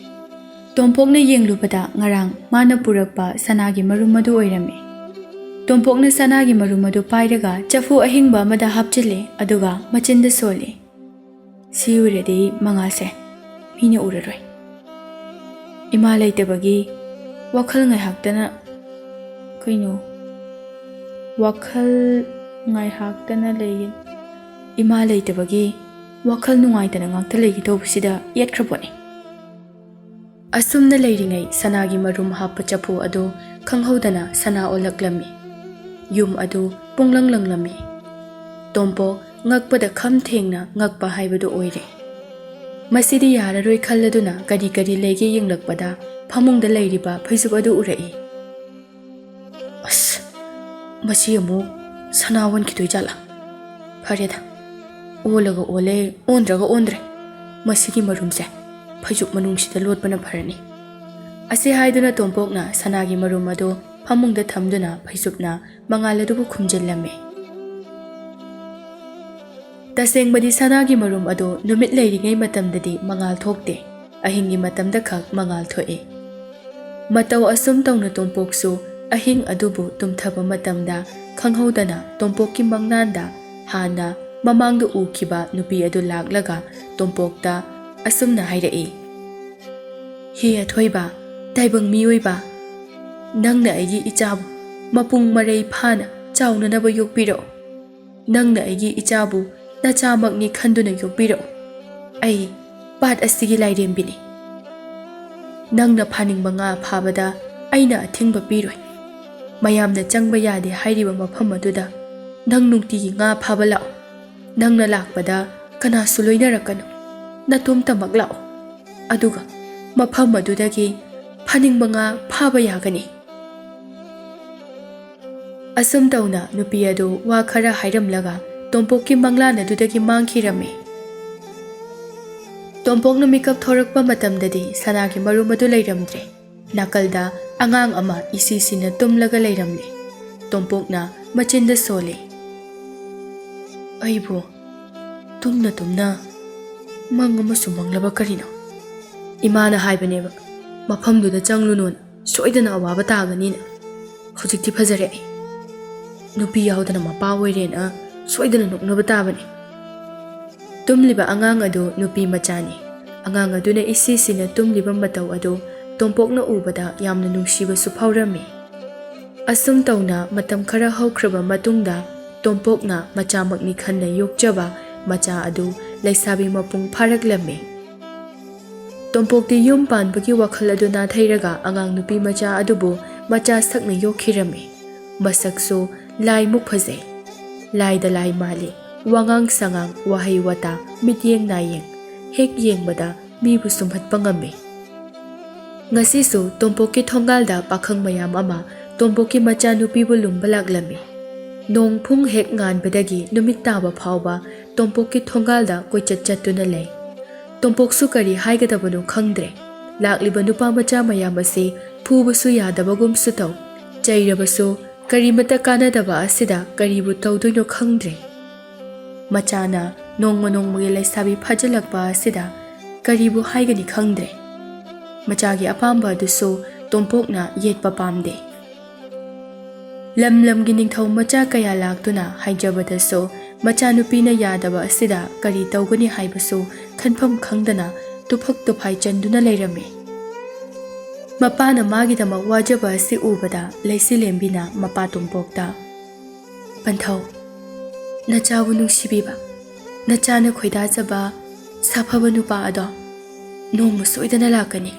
ꯇꯣꯝꯄꯣꯛꯅ ꯌꯦꯡꯂꯨꯕꯗ ꯉꯔꯥꯡ ꯃꯥꯅ ꯄꯨꯔꯛꯄ ꯁꯅꯥꯒꯤ ꯃꯔꯨꯝ ꯑꯗꯨ ꯑꯣꯏꯔꯝꯃꯤ꯫ ꯇꯣꯝꯄꯣꯛꯅ ꯁꯅꯥꯒꯤ ꯃꯔꯨꯝ ꯑꯗꯨ ꯄꯥꯏꯔꯒ ꯆꯐꯨ ꯑꯍꯤꯡꯕ ꯑꯃꯗ ꯍꯥꯞꯆꯤꯜꯂꯤ, ꯑꯗꯨꯒ ꯃꯆꯤꯟꯗ ꯁꯣꯜꯂꯤ꯫ "ꯁꯤ ꯎꯔꯗꯤ ꯃꯉꯥꯁꯦ ꯃꯤꯅ ꯎꯔꯔꯣꯏ꯫ ꯏꯃꯥ ꯂꯩꯇꯕꯒꯤ ꯋꯥꯈꯜ ꯉꯥꯏꯍꯥꯛꯇꯅ"꯫ ꯀꯩꯅꯣ? "ꯋꯥꯈꯜ ꯉꯥꯏꯍꯥꯛꯇꯅ ꯂꯩꯒꯦ꯫ ꯏꯃꯥ ꯂꯩꯇꯕꯒꯤ ꯋꯥꯈꯜ ꯅꯨꯡꯉꯥꯏꯇꯅ ꯉꯥꯛꯇ ꯂꯩꯒꯦ ꯇꯧꯕꯁꯤꯗ ꯌꯦꯠꯈ꯭ꯔ ꯄꯣꯠꯅꯤ"꯫ ꯑꯁꯨꯝꯅ ꯂꯩꯔꯤꯉꯩ ꯁꯅꯥꯒꯤ ꯃꯔꯨꯝ ꯍꯥꯞꯄ ꯆꯐꯨ ꯑꯗꯨ ꯈꯪꯍꯧꯗꯅ ꯁꯅꯥ ꯑꯣꯜꯂꯛꯂꯝꯃꯤ꯫ ꯌꯨꯝ ꯑꯗꯨ ꯄꯨꯡꯂꯪ ꯂꯪꯂꯝꯃꯤ꯫ ꯇꯣꯝꯄꯣꯛ ꯉꯛꯄꯗ ꯈꯝ ꯊꯦꯡꯅ ꯉꯛꯄ ꯍꯥꯏꯕꯗꯨ ꯑꯣꯏꯔꯦ꯫ ꯃꯁꯤꯗꯤ ꯌꯥꯔꯔꯣꯏ ꯈꯜꯂꯗꯨꯅ ꯀꯔꯤ ꯀꯔꯤ ꯂꯩꯒꯦ ꯌꯦꯡꯂꯛꯄꯗ ꯐꯃꯨꯡꯗ ꯂꯩꯔꯤꯕ ꯐꯩꯖꯨꯞ ꯑꯗꯨ ꯎꯔꯛꯏ꯫ "ꯑꯁ, ꯃꯁꯤ ꯑꯃꯨꯛ ꯁꯅꯥ ꯑꯣꯟꯈꯤꯗꯣꯏ ꯖꯥꯠꯂꯥ? ꯐꯔꯦꯗ, ꯑꯣꯜꯂꯒ ꯑꯣꯜꯂꯦ, ꯑꯣꯟꯗ꯭ꯔꯒ ꯑꯣꯟꯗ꯭ꯔꯦ꯫ ꯃꯁꯤꯒꯤ ꯃꯔꯨꯝꯁꯦ ꯐꯩꯖꯨꯞ ꯃꯅꯨꯡꯁꯤꯗ ꯂꯣꯠꯄꯅ ꯐꯔꯅꯤ꯫ ꯑꯁꯤ ꯍꯥꯏꯗꯨꯅ ꯇꯣꯝꯄꯣꯛꯅ ꯁꯅꯥꯒꯤ ꯃꯔꯨꯝ ꯑꯗꯨ ꯐꯃꯨꯡꯗ ꯊꯝꯗꯨꯅ ꯐꯩꯖꯨꯞꯅ ꯃꯉꯥꯜ ꯑꯗꯨꯕꯨ ꯈꯨꯝꯖꯤꯜꯂꯝꯃꯤ꯫ ꯇꯁꯦꯡꯕꯗꯤ ꯁꯅꯥꯒꯤ ꯃꯔꯨꯝ ꯑꯗꯨ ꯅꯨꯃꯤꯠ ꯂꯩꯔꯤꯉꯩ ꯃꯇꯝꯗꯗꯤ ꯃꯉꯥꯜ ꯊꯣꯛꯇꯦ, ꯑꯍꯤꯡꯒꯤ ꯃꯇꯝꯗ ꯈꯛ ꯃꯉꯥꯜ ꯊꯣꯛꯏ꯫ ꯃꯇꯧ ꯑꯁꯨꯝ ꯇꯧꯅ ꯇꯣꯝꯄꯣꯛꯁꯨ ꯑꯍꯤꯡ ꯑꯗꯨꯕꯨ ꯇꯨꯝꯊꯕ ꯃꯇꯝꯗ ꯈꯪꯍꯧꯗꯅ ꯇꯣꯝꯄꯣꯛꯀꯤ ꯃꯪꯂꯥꯟꯗ ꯍꯥꯟꯅ ꯃꯃꯥꯡꯗ ꯎꯈꯤꯕ ꯅꯨꯄꯤ ꯑꯗꯨ ꯂꯥꯛꯂꯒ ꯇꯣꯝꯄꯣꯛꯇ ꯑꯁꯨꯝꯅ ꯍꯥꯏꯔꯛꯏ, "ꯍꯦ ꯑꯊꯣꯏꯕ, ꯇꯥꯏꯕꯪ ꯃꯤꯑꯣꯏꯕ, ꯅꯪꯅ ꯑꯩꯒꯤ ꯏꯆꯥꯕꯨ ꯃꯄꯨꯡ ꯃꯔꯩ ꯐꯥꯅ ꯆꯥꯎꯅꯅꯕ ꯌꯣꯛꯄꯤꯔꯛꯎ꯫ ꯅꯪꯅ ꯑꯩꯒꯤ ꯏꯆꯥꯕꯨ ꯅꯆꯥꯃꯛꯅꯤ ꯈꯟꯗꯨꯅ ꯌꯣꯛꯄꯤꯔꯛꯎ꯫ ꯑꯩ ꯄꯥꯠ ꯑꯁꯤꯒꯤ ꯂꯥꯏꯔꯦꯝꯕꯤꯅꯤ꯫ ꯅꯪꯅ ꯐꯥꯅꯤꯡꯕ ꯉꯥ ꯐꯥꯕꯗ ꯑꯩꯅ ꯑꯊꯤꯡꯕ ꯄꯤꯔꯣꯏ꯫ ꯃꯌꯥꯝꯅ ꯆꯪꯕ ꯌꯥꯗꯦ ꯍꯥꯏꯔꯤꯕ ꯃꯐꯝ ꯑꯗꯨꯗ ꯅꯪ ꯅꯨꯡꯇꯤꯒꯤ ꯉꯥ ꯐꯥꯕ ꯂꯥꯛꯎ꯫ ꯅꯪꯅ ꯂꯥꯛꯄꯗ ꯀꯅꯥꯁꯨ ꯂꯣꯏꯅꯔꯛꯀꯅꯨ꯫ ꯅꯇꯣꯝꯇꯃꯛ ꯂꯥꯛꯎ꯫ ꯑꯗꯨꯒ ꯃꯐꯝ ꯑꯗꯨꯗꯒꯤ ꯐꯥꯅꯤꯡꯕ ꯉꯥ ꯐꯥꯕ ꯌꯥꯒꯅꯤ꯫" ꯑꯁꯨꯝ ꯇꯧꯅ ꯅꯨꯄꯤ ꯑꯗꯨ ꯋꯥ ꯈꯔ ꯍꯥꯏꯔꯝꯂꯒ ꯇꯣꯝꯄꯣꯛꯀꯤ ꯃꯪꯂꯥꯟ ꯑꯗꯨꯗꯒꯤ ꯃꯥꯡꯈꯤꯔꯝꯃꯤ꯫ ꯇꯣꯝꯄꯣꯛꯅ ꯃꯤꯀꯞ ꯊꯣꯔꯛꯄ ꯃꯇꯝꯗꯗꯤ ꯁꯅꯥꯒꯤ ꯃꯔꯨꯝ ꯑꯗꯨ ꯂꯩꯔꯝꯗ꯭ꯔꯦ꯫ ꯅꯥꯀꯜꯗ ꯑꯉꯥꯡ ꯑꯃ ꯏꯁꯤꯁꯤꯅ ꯇꯨꯝꯂꯒ ꯂꯩꯔꯝꯂꯦ꯫ ꯇꯣꯝꯄꯣꯛꯅ ꯃꯆꯤꯟꯗ ꯁꯣꯜꯂꯦ, "ꯑꯩꯕꯨ ꯇꯨꯝꯅ ꯇꯨꯝꯅ ꯃꯪ ꯑꯃꯁꯨ ꯃꯪꯂꯕ ꯀꯔꯤꯅꯣ? ꯏꯃꯥꯅ ꯍꯥꯏꯕꯅꯦꯕ, ꯃꯐꯝꯗꯨꯗ ꯆꯪꯂꯨꯅꯣꯅ, ꯁꯣꯏꯗꯅ ꯑꯋꯥꯕ ꯇꯥꯒꯅꯤꯅ꯫ ꯍꯧꯖꯤꯛꯇꯤ ꯐꯖꯔꯦ ꯑꯩ꯫ ꯅꯨꯄꯤ ꯌꯥꯎꯗꯅ ꯃꯄꯥ ꯑꯣꯏꯔꯦꯅ ꯁꯣꯏꯗꯅ ꯅꯣꯛꯅꯕ ꯇꯥꯕꯅꯤ꯫" ꯇꯨꯝꯂꯤꯕ ꯑꯉꯥꯡ ꯑꯗꯨ ꯅꯨꯄꯤ ꯃꯆꯥꯅꯤ꯫ ꯑꯉꯥꯡ ꯑꯗꯨꯅ ꯏꯁꯤꯁꯤꯅ ꯇꯨꯝꯂꯤꯕ ꯃꯇꯧ ꯑꯗꯨ ꯇꯣꯝꯄꯣꯛꯅ ꯎꯕꯗ ꯌꯥꯝꯅ ꯅꯨꯡꯁꯤꯕꯁꯨ ꯐꯥꯎꯔꯝꯃꯤ꯫ ꯑꯁꯨꯝ ꯇꯧꯅ ꯃꯇꯝ ꯈꯔ ꯍꯧꯈ꯭ꯔꯕ ꯃꯇꯨꯡꯗ ꯇꯣꯝꯄꯣꯛꯅ ꯃꯆꯥꯃꯛꯅꯤ ꯈꯟꯅ ꯌꯣꯛꯆꯕ ꯃꯆꯥ ꯑꯗꯨ ꯂꯩꯁꯥꯕꯤ ꯃꯄꯨꯡ ꯐꯥꯔꯛꯂꯝꯃꯤ꯫ ꯇꯣꯝꯄꯣꯛꯇꯤ ꯌꯨꯝ ꯄꯥꯟꯕꯒꯤ ꯋꯥꯈꯜ ꯑꯗꯨ ꯅꯥꯊꯩꯔꯒ ꯑꯉꯥꯡ ꯅꯨꯄꯤ ꯃꯆꯥ ꯑꯗꯨꯕꯨ ꯃꯆꯥ ꯁꯛꯅ ꯌꯣꯛꯈꯤꯔꯝꯃꯤ꯫ ꯃꯁꯛꯁꯨ ꯂꯥꯏꯃꯨꯛ ꯐꯖꯩ꯫ ꯂꯥꯏꯗ ꯂꯥꯏ ꯃꯥꯜꯂꯤ꯫ ꯋꯥꯉꯥꯡ ꯁꯉꯥꯡ, ꯋꯥꯍꯩ ꯋꯥꯇꯥ, ꯃꯤꯠꯌꯦꯡ ꯅꯥꯌꯦꯡ, ꯍꯦꯛ ꯌꯦꯡꯕꯗ ꯃꯤꯕꯨ ꯁꯨꯝꯍꯠꯄ ꯉꯝꯃꯤ꯫ ꯉꯁꯤꯁꯨ ꯇꯣꯝꯄꯣꯛꯀꯤ ꯊꯣꯡꯒꯥꯜꯗ ꯄꯥꯈꯪ ꯃꯌꯥꯝ ꯑꯃ ꯇꯣꯝꯄꯣꯛꯀꯤ ꯃꯆꯥꯅꯨꯄꯤꯕꯨ ꯂꯨꯝꯕ ꯂꯥꯛꯂꯝꯃꯤ꯫ ꯅꯣꯡ ꯄꯨꯡ ꯍꯦꯛ ꯉꯥꯟꯕꯗꯒꯤ ꯅꯨꯃꯤꯠ ꯇꯥꯕ ꯐꯥꯎꯕ ꯇꯣꯝꯄꯣꯛꯀꯤ ꯊꯣꯡꯒꯥꯜꯗ ꯀꯣꯏꯆꯠ ꯆꯠꯇꯨꯅ ꯂꯩ꯫ ꯇꯣꯝꯄꯣꯛꯁꯨ ꯀꯔꯤ ꯍꯥꯏꯒꯗꯕꯅꯣ ꯈꯪꯗ꯭ꯔꯦ꯫ ꯂꯥꯛꯂꯤꯕ ꯅꯨꯄꯥ ꯃꯆꯥ ꯃꯌꯥꯝ ꯑꯁꯤ ꯐꯨꯕꯁꯨ ꯌꯥꯗꯕꯒꯨꯝꯁꯨ ꯇꯧ꯫ ꯆꯩꯔꯕꯁꯨ ꯀꯔꯤꯃꯠꯇ ꯀꯥꯟꯅꯗꯕ ꯑꯁꯤꯗ ꯀꯔꯤꯕꯨ ꯇꯧꯗꯣꯏꯅꯣ ꯈꯪꯗ꯭ꯔꯦ꯫ ꯃꯆꯥꯅ ꯅꯣꯡꯃ ꯅꯣꯡꯃꯒꯤ ꯂꯩꯁꯥꯕꯤ ꯐꯥꯖꯤꯜꯂꯛꯄ ꯑꯁꯤꯗ ꯀꯔꯤꯕꯨ ꯍꯥꯏꯒꯅꯤ ꯈꯪꯗ꯭ꯔꯦ꯫ ꯃꯆꯥꯒꯤ ꯑꯄꯥꯝꯕ ꯑꯗꯨꯁꯨ ꯇꯣꯝꯄꯣꯛꯅ ꯌꯦꯠꯄ ꯄꯥꯝꯗꯦ꯫ ꯂꯝ ꯂꯝꯒꯤ ꯅꯤꯡꯊꯧ ꯃꯆꯥ ꯀꯌꯥ ꯂꯥꯛꯇꯨꯅ ꯍꯥꯏꯖꯕꯗꯁꯨ ꯃꯆꯥꯅꯨꯄꯤꯅ ꯌꯥꯗꯕ ꯑꯁꯤꯗ ꯀꯔꯤ ꯇꯧꯒꯅꯤ ꯍꯥꯏꯕꯁꯨ ꯈꯟꯐꯝ ꯈꯪꯗꯅ ꯇꯨꯐꯛ ꯇꯨꯐꯥꯏ ꯆꯟꯗꯨꯅ ꯂꯩꯔꯝꯃꯤ꯫ ꯃꯄꯥꯅ ꯃꯥꯒꯤꯗꯃꯛ ꯋꯥꯖꯕ ꯑꯁꯤ ꯎꯕꯗ ꯂꯩꯁꯤꯂꯦꯝꯕꯤꯅ ꯃꯄꯥ ꯇꯣꯝꯄꯣꯛꯇ, "ꯄꯟꯊꯧ, ꯅꯆꯥꯕꯨ ꯅꯨꯡꯁꯤꯕꯤꯕ, ꯅꯆꯥꯅ ꯈꯣꯏꯗꯥꯖꯕ ꯁꯥꯐꯕ ꯅꯨꯄꯥ ꯑꯗꯣ ꯅꯣꯡꯃ ꯁꯣꯏꯗꯅ ꯂꯥꯛꯀꯅꯤ꯫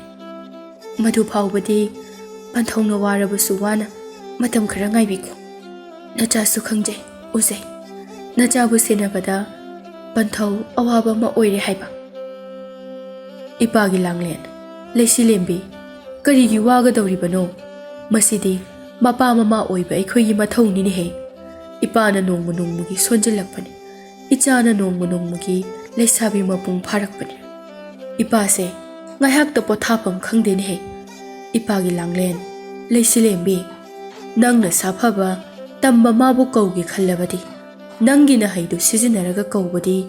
ꯃꯗꯨ ꯐꯥꯎꯕꯗꯤ ꯄꯟꯊꯧꯅ ꯋꯥꯔꯕꯁꯨ ꯋꯥꯅ ꯃꯇꯝ ꯈꯔ ꯉꯥꯏꯕꯤꯈꯣ꯫ ꯅꯆꯥꯁꯨ ꯈꯪꯖꯩ, ꯎꯖꯩ꯫ ꯅꯆꯥꯕꯨ ꯁꯦꯟꯅꯕꯗ ꯄꯟꯊꯧ ꯑꯋꯥꯕ ꯑꯃ ꯑꯣꯏꯔꯦ ꯍꯥꯏꯕ꯫" ꯏꯄꯥꯒꯤ ꯂꯥꯡꯂꯦꯟ, ꯂꯩꯁꯤꯂꯦꯝꯕꯤ, ꯀꯔꯤꯒꯤ ꯋꯥꯒꯗꯧꯔꯤꯕꯅꯣ? ꯃꯁꯤꯗꯤ ꯃꯄꯥ ꯃꯃꯥ ꯑꯣꯏꯕ ꯑꯩꯈꯣꯏꯒꯤ ꯃꯊꯧꯅꯤꯅꯦꯍꯦ꯫ ꯏꯄꯥꯅ ꯅꯣꯡꯃ ꯅꯣꯡꯃꯒꯤ ꯁꯣꯟꯖꯤꯜꯂꯛꯄꯅꯤ꯫ ꯏꯆꯥꯅ ꯅꯣꯡꯃ ꯅꯣꯡꯃꯒꯤ ꯂꯩꯁꯥꯕꯤ ꯃꯄꯨꯡ ꯐꯥꯔꯛꯄꯅꯤ꯫ ꯏꯄꯥꯁꯦ ꯉꯥꯏꯍꯥꯛꯇ ꯄꯣꯊꯥꯐꯝ ꯈꯪꯗꯦꯅꯦꯍꯦ꯫ ꯏꯄꯥꯒꯤ ꯂꯥꯡꯂꯦꯟ, ꯂꯩꯁꯤꯂꯦꯝꯕꯤ, ꯅꯪꯅ ꯁꯥꯐꯕ ꯇꯝꯕ ꯃꯥꯕꯨ ꯀꯧꯒꯦ ꯈꯜꯂꯕꯗꯤ, ꯅꯪꯒꯤ ꯅꯍꯩꯗꯨ ꯁꯤꯖꯤꯟꯅꯔꯒ ꯀꯧꯕꯗꯤ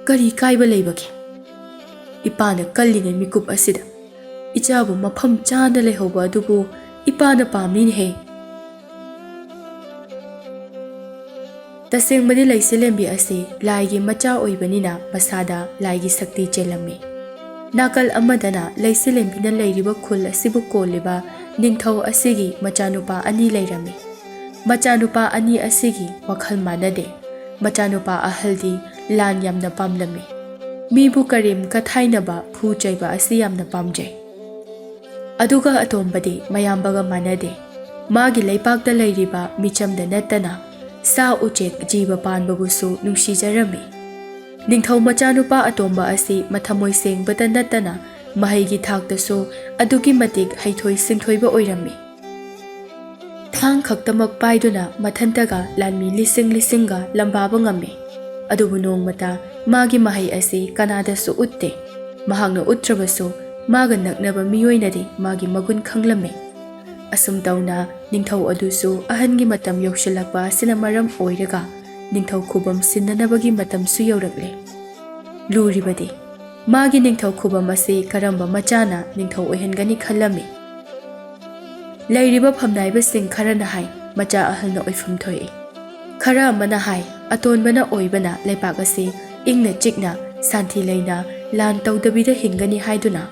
ꯀꯔꯤ ꯀꯥꯏꯕ ꯂꯩꯕꯒꯦ? ꯏꯄꯥꯅ ꯀꯜꯂꯤꯉꯩ ꯃꯤꯀꯨꯞ ꯑꯁꯤꯗ ꯏꯆꯥꯕꯨ ꯃꯐꯝ ꯆꯥꯅ ꯂꯩꯍꯧꯕ ꯑꯗꯨꯕꯨ ꯏꯄꯥꯅ ꯄꯥꯝꯃꯤꯅꯦꯍꯦ꯫ ꯇꯁꯦꯡꯕꯗꯤ ꯂꯩꯁꯤꯂꯦꯝꯕꯤ ꯑꯁꯤ ꯂꯥꯏꯒꯤ ꯃꯆꯥ ꯑꯣꯏꯕꯅꯤꯅ ꯃꯁꯥꯗ ꯂꯥꯏꯒꯤ ꯁꯛꯇꯤ ꯆꯦꯜꯂꯝꯃꯤ꯫ ꯅꯥꯀꯜ ꯑꯃꯗꯅ ꯂꯩꯁꯤꯂꯦꯝꯕꯤꯅ ꯂꯩꯔꯤꯕ ꯈꯨꯜ ꯑꯁꯤꯕꯨ ꯀꯣꯜꯂꯤꯕ ꯅꯤꯡꯊꯧ ꯑꯁꯤꯒꯤ ꯃꯆꯥꯅꯨꯄꯥ ꯑꯅꯤ ꯂꯩꯔꯝꯃꯤ꯫ ꯃꯆꯥꯅꯨꯄꯥ ꯑꯅꯤ ꯑꯁꯤꯒꯤ ꯋꯥꯈꯜ ꯃꯥꯟꯅꯗꯦ꯫ ꯃꯆꯥꯅꯨꯄꯥ ꯑꯍꯜꯗꯤ ꯂꯥꯟ ꯌꯥꯝꯅ ꯄꯥꯝꯂꯝꯃꯤ꯫ ꯃꯤꯕꯨ ꯀꯔꯦꯝ ꯀꯊꯥꯏꯅꯕ, ꯐꯨ ꯆꯩꯕ ꯑꯁꯤ ꯌꯥꯝꯅ ꯄꯥꯝꯖꯩ꯫ ꯑꯗꯨꯒ ꯑꯇꯣꯝꯕꯗꯤ ꯃꯌꯥꯝꯕꯒ ꯃꯥꯟꯅꯗꯦ꯫ ꯃꯥꯒꯤ ꯂꯩꯄꯥꯛꯇ ꯂꯩꯔꯤꯕ ꯃꯤꯆꯝꯗ ꯅꯠꯇꯅ ꯁꯥ ꯎꯆꯦꯛ ꯖꯤꯕ ꯄꯥꯟꯕꯕꯨꯁꯨ ꯅꯨꯡꯁꯤꯖꯔꯝꯃꯤ꯫ ꯅꯤꯡꯊꯧ ꯃꯆꯥꯅꯨꯄꯥ ꯑꯇꯣꯝꯕ ꯑꯁꯤ ꯃꯊꯃꯣꯏ ꯁꯦꯡꯕꯇ ꯅꯠꯇꯅ ꯃꯍꯩꯒꯤ ꯊꯥꯛꯇꯁꯨ ꯑꯗꯨꯛꯀꯤ ꯃꯇꯤꯛ ꯍꯩꯊꯣꯏ ꯁꯤꯡꯊꯣꯏꯕ ꯑꯣꯏꯔꯝꯃꯤ꯫ ꯊꯥꯡ ꯈꯛꯇꯃꯛ ꯄꯥꯏꯗꯨꯅ ꯃꯊꯟꯇꯒ ꯂꯥꯟꯃꯤ ꯂꯤꯁꯤꯡ ꯂꯤꯁꯤꯡꯒ ꯂꯝꯕꯥꯕ ꯉꯝꯃꯤ꯫ ꯑꯗꯨꯕꯨ ꯅꯣꯡꯃꯇ ꯃꯥꯒꯤ ꯃꯍꯩ ꯑꯁꯤ ꯀꯅꯥꯗꯁꯨ ꯎꯠꯇꯦ꯫ ꯃꯍꯥꯛꯅ ꯎꯠꯇ꯭ꯔꯕꯁꯨ ꯃꯥꯒ ꯅꯛꯅꯕ ꯃꯤꯑꯣꯏꯅꯗꯤ ꯃꯥꯒꯤ ꯃꯒꯨꯟ ꯈꯪꯂꯝꯃꯤ꯫ ꯑꯁꯨꯝ ꯇꯧꯅ ꯅꯤꯡꯊꯧ ꯑꯗꯨꯁꯨ ꯑꯍꯟꯒꯤ ꯃꯇꯝ ꯌꯧꯁꯤꯜꯂꯛꯄ ꯑꯁꯤꯅ ꯃꯔꯝ ꯑꯣꯏꯔꯒ ꯅꯤꯡꯊꯧ ꯈꯨꯕꯝ ꯁꯤꯟꯅꯅꯕꯒꯤ ꯃꯇꯝꯁꯨ ꯌꯧꯔꯛꯂꯦ꯫ ꯂꯨꯔꯤꯕꯗꯤ ꯃꯥꯒꯤ ꯅꯤꯡꯊꯧ ꯈꯨꯕꯝ ꯑꯁꯤ ꯀꯔꯝꯕ ꯃꯆꯥꯅ ꯅꯤꯡꯊꯧ ꯑꯣꯏꯍꯟꯒꯅꯤ ꯈꯜꯂꯝꯃꯤ꯫ ꯂꯩꯔꯤꯕ ꯐꯝꯅꯥꯏꯕꯁꯤꯡ ꯈꯔꯅ ꯍꯥꯏ, ꯃꯆꯥ ꯑꯍꯜꯅ ꯑꯣꯏꯐꯝ ꯊꯣꯛꯏ꯫ ꯈꯔ ꯑꯃꯅ ꯍꯥꯏ, ꯑꯇꯣꯟꯕꯅ ꯑꯣꯏꯕꯅ ꯂꯩꯄꯥꯛ ꯑꯁꯤ ꯏꯪꯅ ꯆꯤꯛꯅ ꯁꯥꯟꯇꯤ ꯂꯩꯅ ꯂꯥꯟ ꯇꯧꯗꯕꯤꯗ ꯍꯤꯡꯒꯅꯤ ꯍꯥꯏꯗꯨꯅ꯫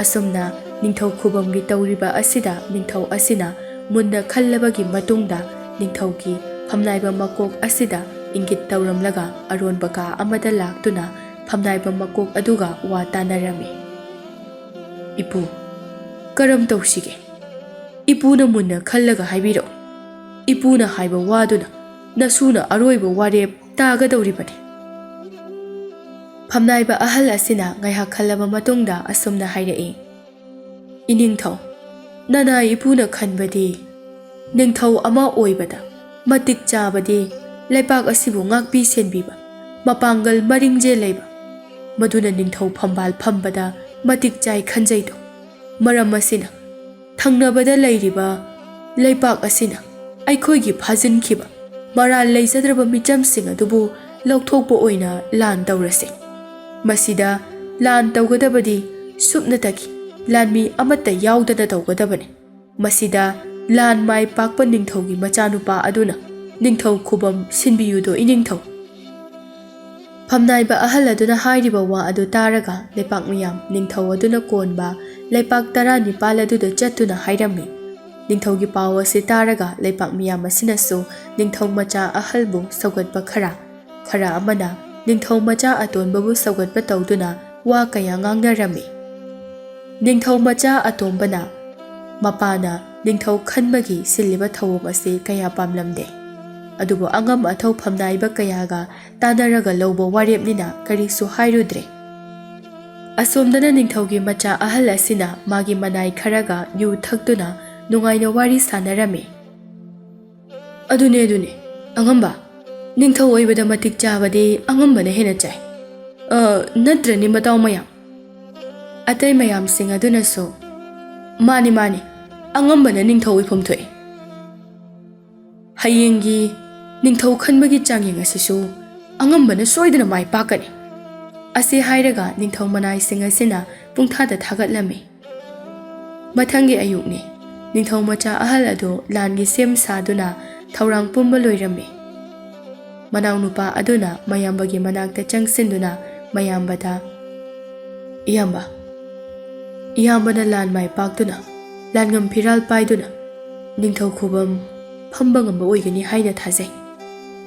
ꯑꯁꯨꯝꯅ ꯅꯤꯡꯊꯧ ꯈꯨꯕꯝꯒꯤ ꯇꯧꯔꯤꯕ ꯑꯁꯤꯗ ꯅꯤꯡꯊꯧ ꯑꯁꯤꯅ ꯃꯨꯟꯅ ꯈꯜꯂꯕꯒꯤ ꯃꯇꯨꯡꯗ ꯅꯤꯡꯊꯧꯒꯤ ꯐꯝꯅꯥꯏꯕ ꯃꯀꯣꯛ ꯑꯁꯤꯗ ꯏꯪꯒꯤꯠ ꯇꯧꯔꯝꯂꯒ ꯑꯔꯣꯟꯕ ꯀꯥ ꯑꯃꯗ ꯂꯥꯛꯇꯨꯅ ꯐꯝꯅꯥꯏꯕ ꯃꯀꯣꯛ ꯑꯗꯨꯒ ꯋꯥ ꯇꯥꯅꯔꯝꯃꯤ꯫ "ꯏꯄꯨ, ꯀꯔꯝ ꯇꯧꯁꯤꯒꯦ? ꯏꯄꯨꯅ ꯃꯨꯟꯅ ꯈꯜꯂꯒ ꯍꯥꯏꯕꯤꯔꯛꯎ꯫ ꯏꯄꯨꯅ ꯍꯥꯏꯕ ꯋꯥꯗꯨꯅ ꯅꯁꯨꯅ ꯑꯔꯣꯏꯕ ꯋꯥꯔꯦꯞ ꯇꯥꯒꯗꯧꯔꯤꯕꯅꯤ꯫" ꯐꯝꯅꯥꯏꯕ ꯑꯍꯜ ꯑꯁꯤꯅ ꯉꯥꯏꯍꯥꯛ ꯈꯜꯂꯕ ꯃꯇꯨꯡꯗ ꯑꯁꯨꯝꯅ ꯍꯥꯏꯔꯛꯏ, "ꯏꯅꯤꯡꯊꯧ, ꯅꯅꯥꯏ ꯏꯄꯨꯅ ꯈꯟꯕꯗꯤ ꯅꯤꯡꯊꯧ ꯑꯃ ꯑꯣꯏꯕꯗ ꯃꯇꯤꯛ ꯆꯥꯕꯗꯤ ꯂꯩꯄꯥꯛ ꯑꯁꯤꯕꯨ ꯉꯥꯛꯄꯤ ꯁꯦꯟꯕꯤꯕ, ꯃꯄꯥꯡꯒꯜ ꯃꯔꯤꯡꯖꯦꯜ ꯂꯩꯕ, ꯃꯗꯨꯅ ꯅꯤꯡꯊꯧ ꯐꯝꯕꯥꯜ ꯐꯝꯕꯗ ꯃꯇꯤꯛ ꯆꯥꯏ ꯈꯟꯖꯩꯗꯣ꯫ ꯃꯔꯝ ꯑꯁꯤꯅ ꯊꯪꯅꯕꯗ ꯂꯩꯔꯤꯕ ꯂꯩꯄꯥꯛ ꯑꯁꯤꯅ ꯑꯩꯈꯣꯏꯒꯤ ꯐꯥꯖꯤꯟꯈꯤꯕ ꯃꯔꯥꯜ ꯂꯩꯖꯗ꯭ꯔꯕ ꯃꯤꯆꯝꯁꯤꯡ ꯑꯗꯨꯕꯨ ꯂꯧꯊꯣꯛꯄ ꯑꯣꯏꯅ ꯂꯥꯟ ꯇꯧꯔꯁꯤ꯫ ꯃꯁꯤꯗ ꯂꯥꯟ ꯇꯧꯒꯗꯕꯗꯤ ꯁꯨꯞꯅꯇꯒꯤ ꯂꯥꯟꯃꯤ ꯑꯃꯠꯇ ꯌꯥꯎꯗꯅ ꯇꯧꯒꯗꯕꯅꯤ꯫ ꯃꯁꯤꯗ ꯂꯥꯟ ꯃꯥꯏ ꯄꯥꯛꯄ ꯅꯤꯡꯊꯧꯒꯤ ꯃꯆꯥꯅꯨꯄꯥ ꯑꯗꯨꯅ ꯅꯤꯡꯊꯧ ꯈꯨꯕꯝ ꯁꯤꯟꯕꯤꯌꯨꯗꯣ ꯏꯅꯤꯡꯊꯧ꯫" ꯐꯝꯅꯥꯏꯕ ꯑꯍꯜ ꯑꯗꯨꯅ ꯍꯥꯏꯔꯤꯕ ꯋꯥ ꯑꯗꯨ ꯇꯥꯔꯒ ꯂꯩꯄꯥꯛ ꯃꯤꯌꯥꯝ ꯅꯤꯡꯊꯧ ꯑꯗꯨꯅ ꯀꯣꯟꯕ ꯂꯩꯄꯥꯛ ꯇꯔꯥꯅꯤꯄꯥꯜ ꯑꯗꯨꯗ ꯆꯠꯇꯨꯅ ꯍꯥꯏꯔꯝꯃꯤ꯫ ꯅꯤꯡꯊꯧꯒꯤ ꯄꯥꯎ ꯑꯁꯤ ꯇꯥꯔꯒ ꯂꯩꯄꯥꯛ ꯃꯤꯌꯥꯝ ꯑꯁꯤꯅꯁꯨ ꯅꯤꯡꯊꯧ ꯃꯆꯥ ꯑꯍꯜꯕꯨ ꯁꯧꯒꯠꯄ ꯈꯔ, ꯈꯔ ꯑꯃꯅ ꯅꯤꯡꯊꯧ ꯃꯆꯥ ꯑꯇꯣꯟꯕꯕꯨ ꯁꯧꯒꯠꯄ ꯇꯧꯗꯨꯅ ꯋꯥ ꯀꯌꯥ ꯉꯥꯡꯅꯔꯝꯃꯤ꯫ ꯅꯤꯡꯊꯧ ꯃꯆꯥ ꯑꯇꯣꯝꯕꯅ ꯃꯄꯥꯅ ꯅꯤꯡꯊꯧ ꯈꯟꯕꯒꯤ ꯁꯤꯜꯂꯤꯕ ꯊꯧꯑꯣꯡ ꯑꯁꯤ ꯀꯌꯥ ꯄꯥꯝꯂꯝꯗꯦ꯫ ꯑꯗꯨꯕꯨ ꯑꯉꯝ ꯑꯊꯧ ꯐꯝꯅꯥꯏꯕ ꯀꯌꯥꯒ ꯇꯥꯟꯅꯔꯒ ꯂꯧꯕ ꯋꯥꯔꯦꯞꯅꯤꯅ ꯀꯔꯤꯁꯨ ꯍꯥꯏꯔꯨꯗ꯭ꯔꯦ꯫ ꯑꯁꯣꯝꯗꯅ ꯅꯤꯡꯊꯧꯒꯤ ꯃꯆꯥ ꯑꯍꯜ ꯑꯁꯤꯅ ꯃꯥꯒꯤ ꯃꯅꯥꯏ ꯈꯔꯒ ꯌꯨ ꯊꯛꯇꯨꯅ ꯅꯨꯡꯉꯥꯏꯅ ꯋꯥꯔꯤ ꯁꯥꯟꯅꯔꯝꯃꯤ꯫ ꯑꯗꯨꯅꯦ, ꯑꯗꯨꯅꯦ, ꯑꯉꯝꯕ꯫ ꯅꯤꯡꯊꯧ ꯑꯣꯏꯕꯗ ꯃꯇꯤꯛ ꯆꯥꯕꯗꯤ ꯑꯉꯝꯕꯅ ꯍꯦꯟꯅ ꯆꯥꯏ꯫ ꯑ, ꯅꯠꯇ꯭ꯔꯅꯤ, ꯃꯇꯥꯎ ꯃꯌꯥꯝ? ꯑꯇꯩ ꯃꯌꯥꯝꯁꯤꯡ ꯑꯗꯨꯅꯁꯨ, "ꯃꯥꯅꯤ, ꯃꯥꯅꯤ, ꯑꯉꯝꯕꯅ ꯅꯤꯡꯊꯧ ꯑꯣꯏꯐꯝ ꯊꯣꯛꯏ꯫ ꯍꯌꯦꯡꯒꯤ ꯅꯤꯡꯊꯧ ꯈꯟꯕꯒꯤ ꯆꯥꯡꯌꯦꯡ ꯑꯁꯤꯁꯨ ꯑꯉꯝꯕꯅ ꯁꯣꯏꯗꯅ ꯃꯥꯏ ꯄꯥꯛꯀꯅꯤ" ꯑꯁꯤ ꯍꯥꯏꯔꯒ ꯅꯤꯡꯊꯧ ꯃꯅꯥꯏꯁꯤꯡ ꯑꯁꯤꯅ ꯄꯨꯡꯊꯥꯗ ꯊꯥꯒꯠꯂꯝꯃꯤ꯫ ꯃꯊꯪꯒꯤ ꯑꯌꯨꯛꯅꯤ꯫ ꯅꯤꯡꯊꯧ ꯃꯆꯥ ꯑꯍꯜ ꯑꯗꯨ ꯂꯥꯟꯒꯤ ꯁꯦꯝ ꯁꯥꯗꯨꯅ ꯊꯧꯔꯥꯡ ꯄꯨꯝꯕ ꯂꯣꯏꯔꯝꯃꯤ꯫ ꯃꯅꯥꯎꯅꯨꯄꯥ ꯑꯗꯨꯅ ꯃꯌꯥꯝꯕꯒꯤ ꯃꯅꯥꯛꯇ ꯆꯪꯁꯤꯟꯗꯨꯅ ꯃꯌꯥꯝꯕꯗ, "ꯏꯌꯥꯝꯕ, ꯏꯌꯥꯝꯕꯅ ꯂꯥꯟ ꯃꯥꯏ ꯄꯥꯛꯇꯨꯅ, ꯂꯥꯟꯉꯝ ꯐꯤꯔꯥꯜ ꯄꯥꯏꯗꯨꯅ ꯅꯤꯡꯊꯧ ꯈꯨꯕꯝ ꯐꯝꯕ ꯉꯝꯕ ꯑꯣꯏꯒꯅꯤ ꯍꯥꯏꯅ ꯊꯥꯖꯩ꯫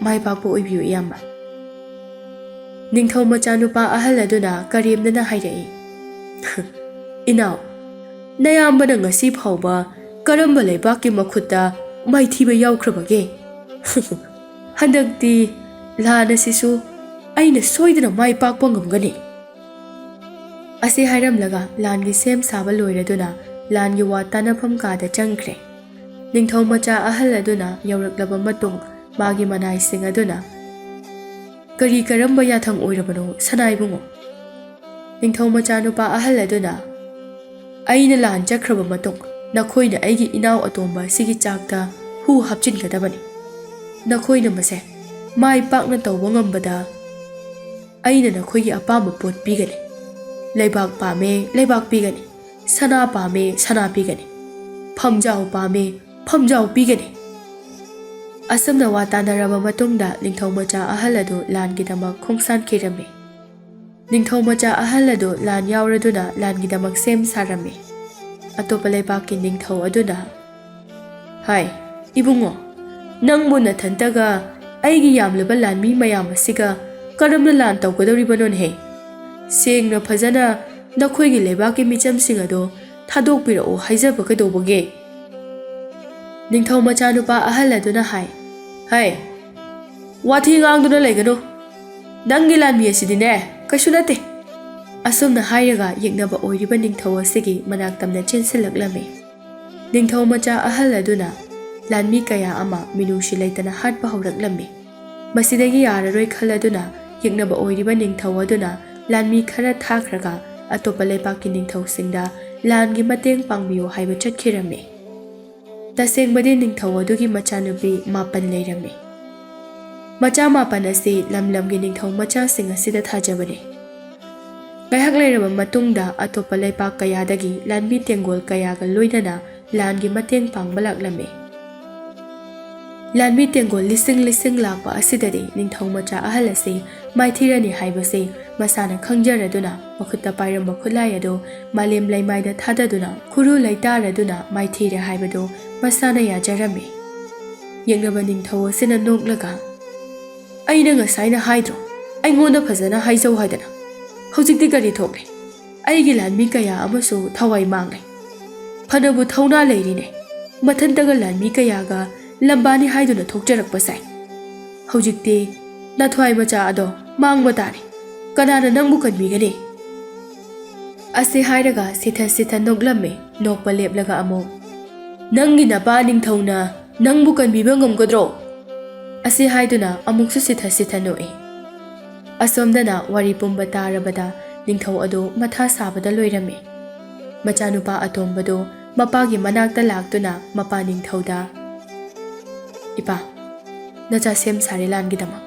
ꯃꯥꯏ ꯄꯥꯛꯄ ꯑꯣꯏꯕꯤꯌꯨ, ꯏꯌꯥꯝꯕ"꯫ ꯅꯤꯡꯊꯧ ꯃꯆꯥꯅꯨꯄꯥ ꯑꯍꯜ ꯑꯗꯨꯅ ꯀꯔꯦꯝꯅꯅ ꯍꯥꯏꯔꯛꯏ, "ꯏꯅꯥꯎ, ꯅꯌꯥꯝꯕꯅ ꯉꯁꯤ ꯐꯥꯎꯕ ꯀꯔꯝꯕ ꯂꯩꯕꯥꯛꯀꯤ ꯃꯈꯨꯠꯇ ꯃꯥꯏꯊꯤꯕ ꯌꯥꯎꯈ꯭ꯔꯕꯒꯦ? ꯍꯟꯗꯛꯇꯤ ꯂꯥꯟ ꯑꯁꯤꯁꯨ ꯑꯩꯅ ꯁꯣꯏꯗꯅ ꯃꯥꯏ ꯄꯥꯛꯄ ꯉꯝꯒꯅꯤ"꯫ ꯑꯁꯤ ꯍꯥꯏꯔꯝꯂꯒ ꯂꯥꯟꯒꯤ ꯁꯦꯝ ꯁꯥꯕ ꯂꯣꯏꯔꯗꯨꯅ ꯂꯥꯟꯒꯤ ꯋꯥ ꯇꯥꯅꯐꯝ ꯀꯥꯗ ꯆꯪꯈ꯭ꯔꯦ꯫ ꯅꯤꯡꯊꯧ ꯃꯆꯥ ꯑꯍꯜ ꯑꯗꯨꯅ ꯌꯧꯔꯛꯂꯕ ꯃꯇꯨꯡ ꯃꯥꯒꯤ ꯃꯅꯥꯏꯁꯤꯡ ꯑꯗꯨꯅ, "ꯀꯔꯤ ꯀꯔꯝꯕ ꯌꯥꯊꯪ ꯑꯣꯏꯔꯕꯅꯣ, ꯁꯅꯥ ꯏꯕꯨꯡꯉꯣ?" ꯅꯤꯡꯊꯧ ꯃꯆꯥꯅꯨꯄꯥ ꯑꯍꯜ ꯑꯗꯨꯅ, "ꯑꯩꯅ ꯂꯥꯟ ꯆꯠꯈ꯭ꯔꯕ ꯃꯇꯨꯡ ꯅꯈꯣꯏꯅ ꯑꯩꯒꯤ ꯏꯅꯥꯎ ꯑꯇꯣꯝꯕ ꯑꯁꯤꯒꯤ ꯆꯥꯛꯇ ꯍꯨ ꯍꯥꯞꯆꯤꯟꯒꯗꯕꯅꯤ꯫ ꯅꯈꯣꯏꯅ ꯃꯁꯦ ꯃꯥꯏ ꯄꯥꯛꯅ ꯇꯧꯕ ꯉꯝꯕꯗ ꯑꯩꯅ ꯅꯈꯣꯏꯒꯤ ꯑꯄꯥꯝꯕ ꯄꯣꯠ ꯄꯤꯒꯅꯤ꯫ ꯂꯩꯕꯥꯛ ꯄꯥꯝꯃꯦ, ꯂꯩꯕꯥꯛ ꯄꯤꯒꯅꯤ꯫ ꯁꯅꯥ ꯄꯥꯝꯃꯦ, ꯁꯅꯥ ꯄꯤꯒꯅꯤ꯫ ꯐꯝꯖꯥꯎ ꯄꯥꯝꯃꯦ, ꯐꯝꯖꯥꯎ ꯄꯤꯒꯅꯤ"꯫ ꯑꯁꯨꯝꯅ ꯋꯥ ꯇꯥꯅꯔꯕ ꯃꯇꯨꯡꯗ ꯅꯤꯡꯊꯧ ꯃꯆꯥ ꯑꯍꯜ ꯑꯗꯨ ꯂꯥꯟꯒꯤꯗꯃꯛ ꯈꯣꯡꯁꯥꯟꯈꯤꯔꯝꯃꯤ꯫ ꯅꯤꯡꯊꯧ ꯃꯆꯥ ꯑꯍꯜ ꯑꯗꯨ ꯂꯥꯟ ꯌꯥꯎꯔꯗꯨꯅ ꯂꯥꯟꯒꯤꯗꯃꯛ ꯁꯦꯝ ꯁꯥꯔꯝꯃꯤ꯫ ꯑꯇꯣꯞꯄ ꯂꯩꯕꯥꯛꯀꯤ ꯅꯤꯡꯊꯧ ꯑꯗꯨꯅ, "ꯍꯥꯏ, ꯏꯕꯨꯡꯉꯣ, ꯅꯪꯕꯨ ꯅꯊꯟꯇꯒ ꯑꯩꯒꯤ ꯌꯥꯝꯂꯕ ꯂꯥꯟꯃꯤ ꯃꯌꯥꯝ ꯑꯁꯤꯒ ꯀꯔꯝꯅ ꯂꯥꯟ ꯇꯧꯒꯗꯧꯔꯤꯕꯅꯣꯅꯦꯍꯦ? ꯁꯦꯡꯅ ꯐꯖꯅ ꯅꯈꯣꯏꯒꯤ ꯂꯩꯕꯥꯛꯀꯤ ꯃꯤꯆꯝꯁꯤꯡ ꯑꯗꯣ ꯊꯥꯗꯣꯛꯄꯤꯔꯛꯎ ꯍꯥꯏꯖꯕ ꯀꯩꯗꯧꯕꯒꯦ?" ꯅꯤꯡꯊꯧ ꯃꯆꯥꯅꯨꯄꯥ ꯑꯍꯜ ꯑꯗꯨꯅ ꯍꯥꯏ, "ꯍꯥꯏ, ꯋꯥꯊꯤ ꯉꯥꯡꯗꯨꯅ ꯂꯩꯒꯅꯨ꯫ ꯅꯪꯒꯤ ꯂꯥꯟꯃꯤ ꯑꯁꯤꯗꯤꯅꯦ, ꯀꯩꯁꯨ ꯅꯠꯇꯦ"꯫ ꯑꯁꯨꯝꯅ ꯍꯥꯏꯔꯒ ꯌꯦꯛꯅꯕ ꯑꯣꯏꯔꯤꯕ ꯅꯤꯡꯊꯧ ꯑꯁꯤꯒꯤ ꯃꯅꯥꯛ ꯇꯝꯅ ꯆꯦꯟꯁꯤꯜꯂꯛꯂꯝꯃꯤ꯫ ꯅꯤꯡꯊꯧ ꯃꯆꯥ ꯑꯍꯜ ꯑꯗꯨꯅ, ꯂꯥꯟꯃꯤ ꯀꯌꯥ ꯑꯃ ꯃꯤꯅꯨꯡꯁꯤ ꯂꯩꯇꯅ ꯍꯥꯠꯄ ꯍꯧꯔꯛꯂꯝꯃꯤ꯫ ꯃꯁꯤꯗꯒꯤ ꯌꯥꯔꯔꯣꯏ ꯈꯜꯂꯗꯨꯅ ꯌꯦꯛꯅꯕ ꯑꯣꯏꯔꯤꯕ ꯅꯤꯡꯊꯧ ꯑꯗꯨꯅ ꯂꯥꯟꯃꯤ ꯈꯔ ꯊꯥꯈ꯭ꯔꯒ ꯑꯇꯣꯞꯄ ꯂꯩꯄꯥꯛꯀꯤ ꯅꯤꯡꯊꯧꯁꯤꯡꯗ ꯂꯥꯟꯒꯤ ꯃꯇꯦꯡ ꯄꯥꯡꯕꯤꯌꯨ ꯍꯥꯏꯕ ꯆꯠꯈꯤꯔꯝꯃꯤ꯫ ꯇꯁꯦꯡꯕꯗꯤ ꯅꯤꯡꯊꯧ ꯑꯗꯨꯒꯤ ꯃꯆꯥꯅꯨꯄꯤ ꯃꯥꯄꯟ ꯂꯩꯔꯝꯃꯤ꯫ ꯃꯆꯥ ꯃꯥꯄꯟ ꯑꯁꯤ ꯂꯝ ꯂꯝꯒꯤ ꯅꯤꯡꯊꯧ ꯃꯆꯥꯁꯤꯡ ꯑꯁꯤꯗ ꯊꯥꯖꯕꯅꯤ꯫ ꯉꯥꯏꯍꯥꯛ ꯂꯩꯔꯕ ꯃꯇꯨꯡꯗ ꯑꯇꯣꯞꯄ ꯂꯩꯄꯥꯛ ꯀꯌꯥꯗꯒꯤ ꯂꯥꯟꯃꯤ ꯇꯦꯡꯒꯣꯜ ꯀꯌꯥꯒ ꯂꯣꯏꯅꯅ ꯂꯥꯟꯒꯤ ꯃꯇꯦꯡ ꯄꯥꯡꯕ ꯂꯥꯛꯂꯝꯃꯤ꯫ ꯂꯥꯟꯃꯤ ꯇꯦꯡꯒꯣꯜ ꯂꯤꯁꯤꯡ ꯂꯤꯁꯤꯡ ꯂꯥꯛꯄ ꯑꯁꯤꯗꯗꯤ ꯅꯤꯡꯊꯧ ꯃꯆꯥ ꯑꯍꯜ ꯑꯁꯤ ꯃꯥꯏꯊꯤꯔꯅꯤ ꯍꯥꯏꯕꯁꯤ ꯃꯁꯥꯅ ꯈꯪꯖꯔꯗꯨꯅ ꯃꯈꯨꯠꯇ ꯄꯥꯏꯔꯝꯕ ꯈꯨꯠꯂꯥꯏ ꯑꯗꯨ ꯃꯥꯂꯦꯝ ꯂꯩꯃꯥꯏꯗ ꯊꯥꯗꯗꯨꯅ ꯈꯨꯔꯨ ꯂꯩꯇꯥꯔꯗꯨꯅ ꯃꯥꯏꯊꯤꯔꯦ ꯍꯥꯏꯕꯗꯨ ꯃꯁꯥꯅ ꯌꯥꯖꯔꯝꯃꯤ꯫ ꯌꯦꯛꯅꯕ ꯅꯤꯡꯊꯧ ꯑꯁꯤꯅ ꯅꯣꯛꯂꯒ, "ꯑꯩꯅ ꯉꯁꯥꯏꯅ ꯍꯥꯏꯗ꯭ꯔꯣ, ꯑꯩꯉꯣꯟꯗ ꯐꯖꯅ ꯍꯥꯏꯖꯧ ꯍꯥꯏꯗꯅ? ꯍꯧꯖꯤꯛꯇꯤ ꯀꯔꯤ ꯊꯣꯛꯂꯦ? ꯑꯩꯒꯤ ꯂꯥꯟꯃꯤ ꯀꯌꯥ ꯑꯃꯁꯨ ꯊꯋꯥꯏ ꯃꯥꯡꯂꯦ꯫ ꯐꯅꯕꯨ ꯊꯧꯅꯥ ꯂꯩꯔꯤꯅꯦ, ꯃꯊꯟꯇꯒ ꯂꯥꯟꯃꯤ ꯀꯌꯥꯒ ꯂꯝꯕꯥꯅꯤ ꯍꯥꯏꯗꯨꯅ ꯊꯣꯛꯆꯔꯛꯄ ꯁꯥꯏ꯫ ꯍꯧꯖꯤꯛꯇꯤ ꯅꯊ꯭ꯋꯥꯏ ꯃꯆꯥ ꯑꯗꯣ ꯃꯥꯡꯕ ꯇꯥꯔꯦ꯫ ꯀꯅꯥꯅ ꯅꯪꯕꯨ ꯀꯟꯕꯤꯒꯅꯤ?" ꯑꯁꯤ ꯍꯥꯏꯔꯒ ꯁꯤꯊ ꯁꯤꯊ ꯅꯣꯛꯂꯝꯃꯤ꯫ ꯅꯣꯛꯄ ꯂꯦꯞꯂꯒ ꯑꯃꯨꯛ, "ꯅꯪꯒꯤ ꯅꯄꯥ ꯅꯤꯡꯊꯧꯅ ꯅꯪꯕꯨ ꯀꯟꯕꯤꯕ ꯉꯝꯒꯗ꯭ꯔꯣ?" ꯑꯁꯤ ꯍꯥꯏꯗꯨꯅ ꯑꯃꯨꯛꯁꯨ ꯁꯤꯊ ꯁꯤꯊ ꯅꯣꯛꯏ꯫ ꯑꯁꯣꯝꯗꯅ ꯋꯥꯔꯤ ꯄꯨꯝꯕ ꯇꯥꯔꯕꯗ ꯅꯤꯡꯊꯧ ꯑꯗꯨ ꯃꯊꯥ ꯁꯥꯕꯗ ꯂꯣꯏꯔꯝꯃꯤ꯫ ꯃꯆꯥꯅꯨꯄꯥ ꯑꯇꯣꯝꯕꯗꯨ ꯃꯄꯥꯒꯤ ꯃꯅꯥꯛꯇ ꯂꯥꯛꯇꯨꯅ ꯃꯄꯥ ꯅꯤꯡꯊꯧꯗ, "ꯏꯄꯥ, ꯅꯆꯥ ꯁꯦꯝ ꯁꯥꯔꯦ ꯂꯥꯟꯒꯤꯗꯃꯛ꯫"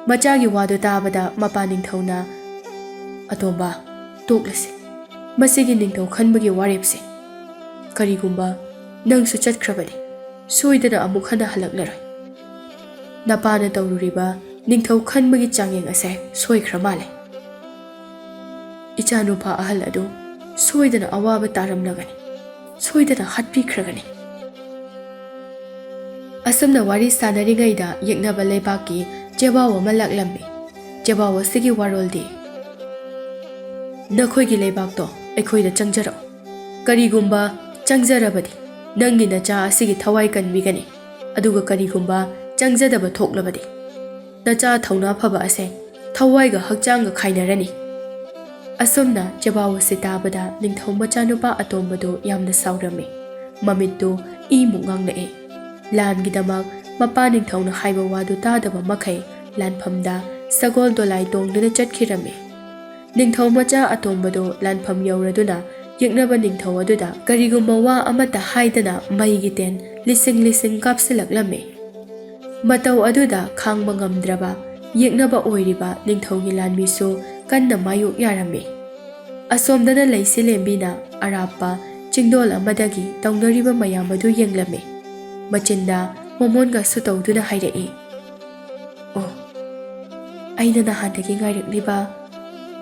ꯃꯆꯥꯒꯤ ꯋꯥꯗꯨ ꯇꯥꯕꯗ ꯃꯄꯥ ꯅꯤꯡꯊꯧꯅ, "ꯑꯇꯣꯝꯕ, ꯇꯣꯛꯂꯁꯤ꯫ ꯃꯁꯤꯒꯤ ꯅꯤꯡꯊꯧ ꯈꯟꯕꯒꯤ ꯋꯥꯔꯦꯞꯁꯦ꯫ ꯀꯔꯤꯒꯨꯝꯕ ꯅꯪꯁꯨ ꯆꯠꯈ꯭ꯔꯕꯗꯤ ꯁꯣꯏꯗꯅ ꯑꯃꯨꯛ ꯍꯟꯅ ꯍꯜꯂꯛꯂꯔꯣꯏ꯫ ꯅꯄꯥꯅ ꯇꯧꯔꯨꯔꯤꯕ ꯅꯤꯡꯊꯧ ꯈꯟꯕꯒꯤ ꯆꯥꯡꯌꯦꯡ ꯑꯁꯦ ꯁꯣꯏꯈ꯭ꯔ ꯃꯥꯜꯂꯦ꯫ ꯏꯆꯥꯅꯨꯄꯥ ꯑꯍꯜ ꯑꯗꯨ ꯁꯣꯏꯗꯅ ꯑꯋꯥꯕ ꯇꯥꯔꯝꯂꯒꯅꯤ, ꯁꯣꯏꯗꯅ ꯍꯥꯠꯄꯤꯈ꯭ꯔꯒꯅꯤ꯫" ꯑꯁꯨꯝꯅ ꯋꯥꯔꯤ ꯁꯥꯟꯅꯔꯤꯉꯩꯗ ꯌꯦꯛꯅꯕ ꯂꯩꯕꯥꯛꯀꯤ ꯆꯦꯕꯥꯎ ꯑꯃ ꯂꯥꯛꯂꯝꯃꯤ꯫ ꯆꯦꯕꯥꯎ ꯑꯁꯤꯒꯤ ꯋꯥꯔꯣꯜꯗꯤ, "ꯅꯈꯣꯏꯒꯤ ꯂꯩꯕꯥꯛꯇꯣ ꯑꯩꯈꯣꯏꯗ ꯆꯪꯖꯔꯛꯎ꯫ ꯀꯔꯤꯒꯨꯝꯕ ꯆꯪꯖꯔꯕꯗꯤ ꯅꯪꯒꯤ ꯅꯆꯥ ꯑꯁꯤꯒꯤ ꯊꯋꯥꯏ ꯀꯟꯕꯤꯒꯅꯤ, ꯑꯗꯨꯒ ꯀꯔꯤꯒꯨꯝꯕ ꯆꯪꯖꯗꯕ ꯊꯣꯛꯂꯕꯗꯤ ꯅꯆꯥ ꯊꯧꯅꯥ ꯐꯕ ꯑꯁꯦ ꯊꯋꯥꯏꯒ ꯍꯛꯆꯥꯡꯒ ꯈꯥꯏꯅꯔꯅꯤ꯫" ꯑꯁꯨꯝꯅ ꯆꯦꯕꯥꯎ ꯑꯁꯤ ꯇꯥꯕꯗ ꯅꯤꯡꯊꯧ ꯃꯆꯥꯅꯨꯄꯥ ꯑꯇꯣꯝꯕꯗꯨ ꯌꯥꯝꯅ ꯁꯥꯎꯔꯝꯃꯤ꯫ ꯃꯃꯤꯠꯇꯨ ꯏꯃꯨꯛ ꯉꯥꯡꯂꯛꯏ꯫ ꯂꯥꯟꯒꯤꯗꯃꯛ ꯃꯄꯥ ꯅꯤꯡꯊꯧꯅ ꯍꯥꯏꯕ ꯋꯥꯗꯨ ꯇꯥꯗꯕ ꯃꯈꯩ ꯂꯥꯟꯐꯝꯗ ꯁꯒꯣꯜ ꯗꯣꯂꯥꯏ ꯇꯣꯡꯗꯨꯅ ꯆꯠꯈꯤꯔꯝꯃꯤ꯫ ꯅꯤꯡꯊꯧ ꯃꯆꯥ ꯑꯇꯣꯝꯕꯗꯨ ꯂꯥꯟꯐꯝ ꯌꯧꯔꯗꯨꯅ ꯌꯦꯛꯅꯕ ꯅꯤꯡꯊꯧ ꯑꯗꯨꯗ ꯀꯔꯤꯒꯨꯝꯕ ꯋꯥ ꯑꯃꯠꯇ ꯍꯥꯏꯗꯅ ꯃꯩꯒꯤ ꯇꯦꯟ ꯂꯤꯁꯤꯡ ꯂꯤꯁꯤꯡ ꯀꯥꯞꯁꯤꯜꯂꯛꯂꯝꯃꯤ꯫ ꯃꯇꯧ ꯑꯗꯨꯗ ꯈꯥꯡꯕ ꯉꯝꯗ꯭ꯔꯕ ꯌꯦꯛꯅꯕ ꯑꯣꯏꯔꯤꯕ ꯅꯤꯡꯊꯧꯒꯤ ꯂꯥꯟꯃꯤꯁꯨ ꯀꯟꯅ ꯃꯥꯌꯣꯛ ꯌꯥꯔꯝꯃꯤ꯫ ꯑꯁꯣꯝꯗꯅ ꯂꯩꯁꯤ ꯂꯦꯝꯕꯤꯅ ꯑꯔꯥꯞꯄ ꯆꯤꯡꯗꯣꯜ ꯑꯃꯗꯒꯤ ꯇꯧꯅꯔꯤꯕ ꯃꯌꯥꯝ ꯑꯗꯨ ꯌꯦꯡꯂꯝꯃꯤ꯫ ꯃꯆꯤꯟꯗ ꯃꯣꯃꯣꯟꯒꯁꯨ ꯇꯧꯗꯨꯅ ꯍꯥꯏꯔꯛꯏ, "ꯑꯣ, ꯑꯩꯅ ꯅꯍꯥꯟꯗꯒꯤ ꯉꯥꯏꯔꯛꯂꯤꯕ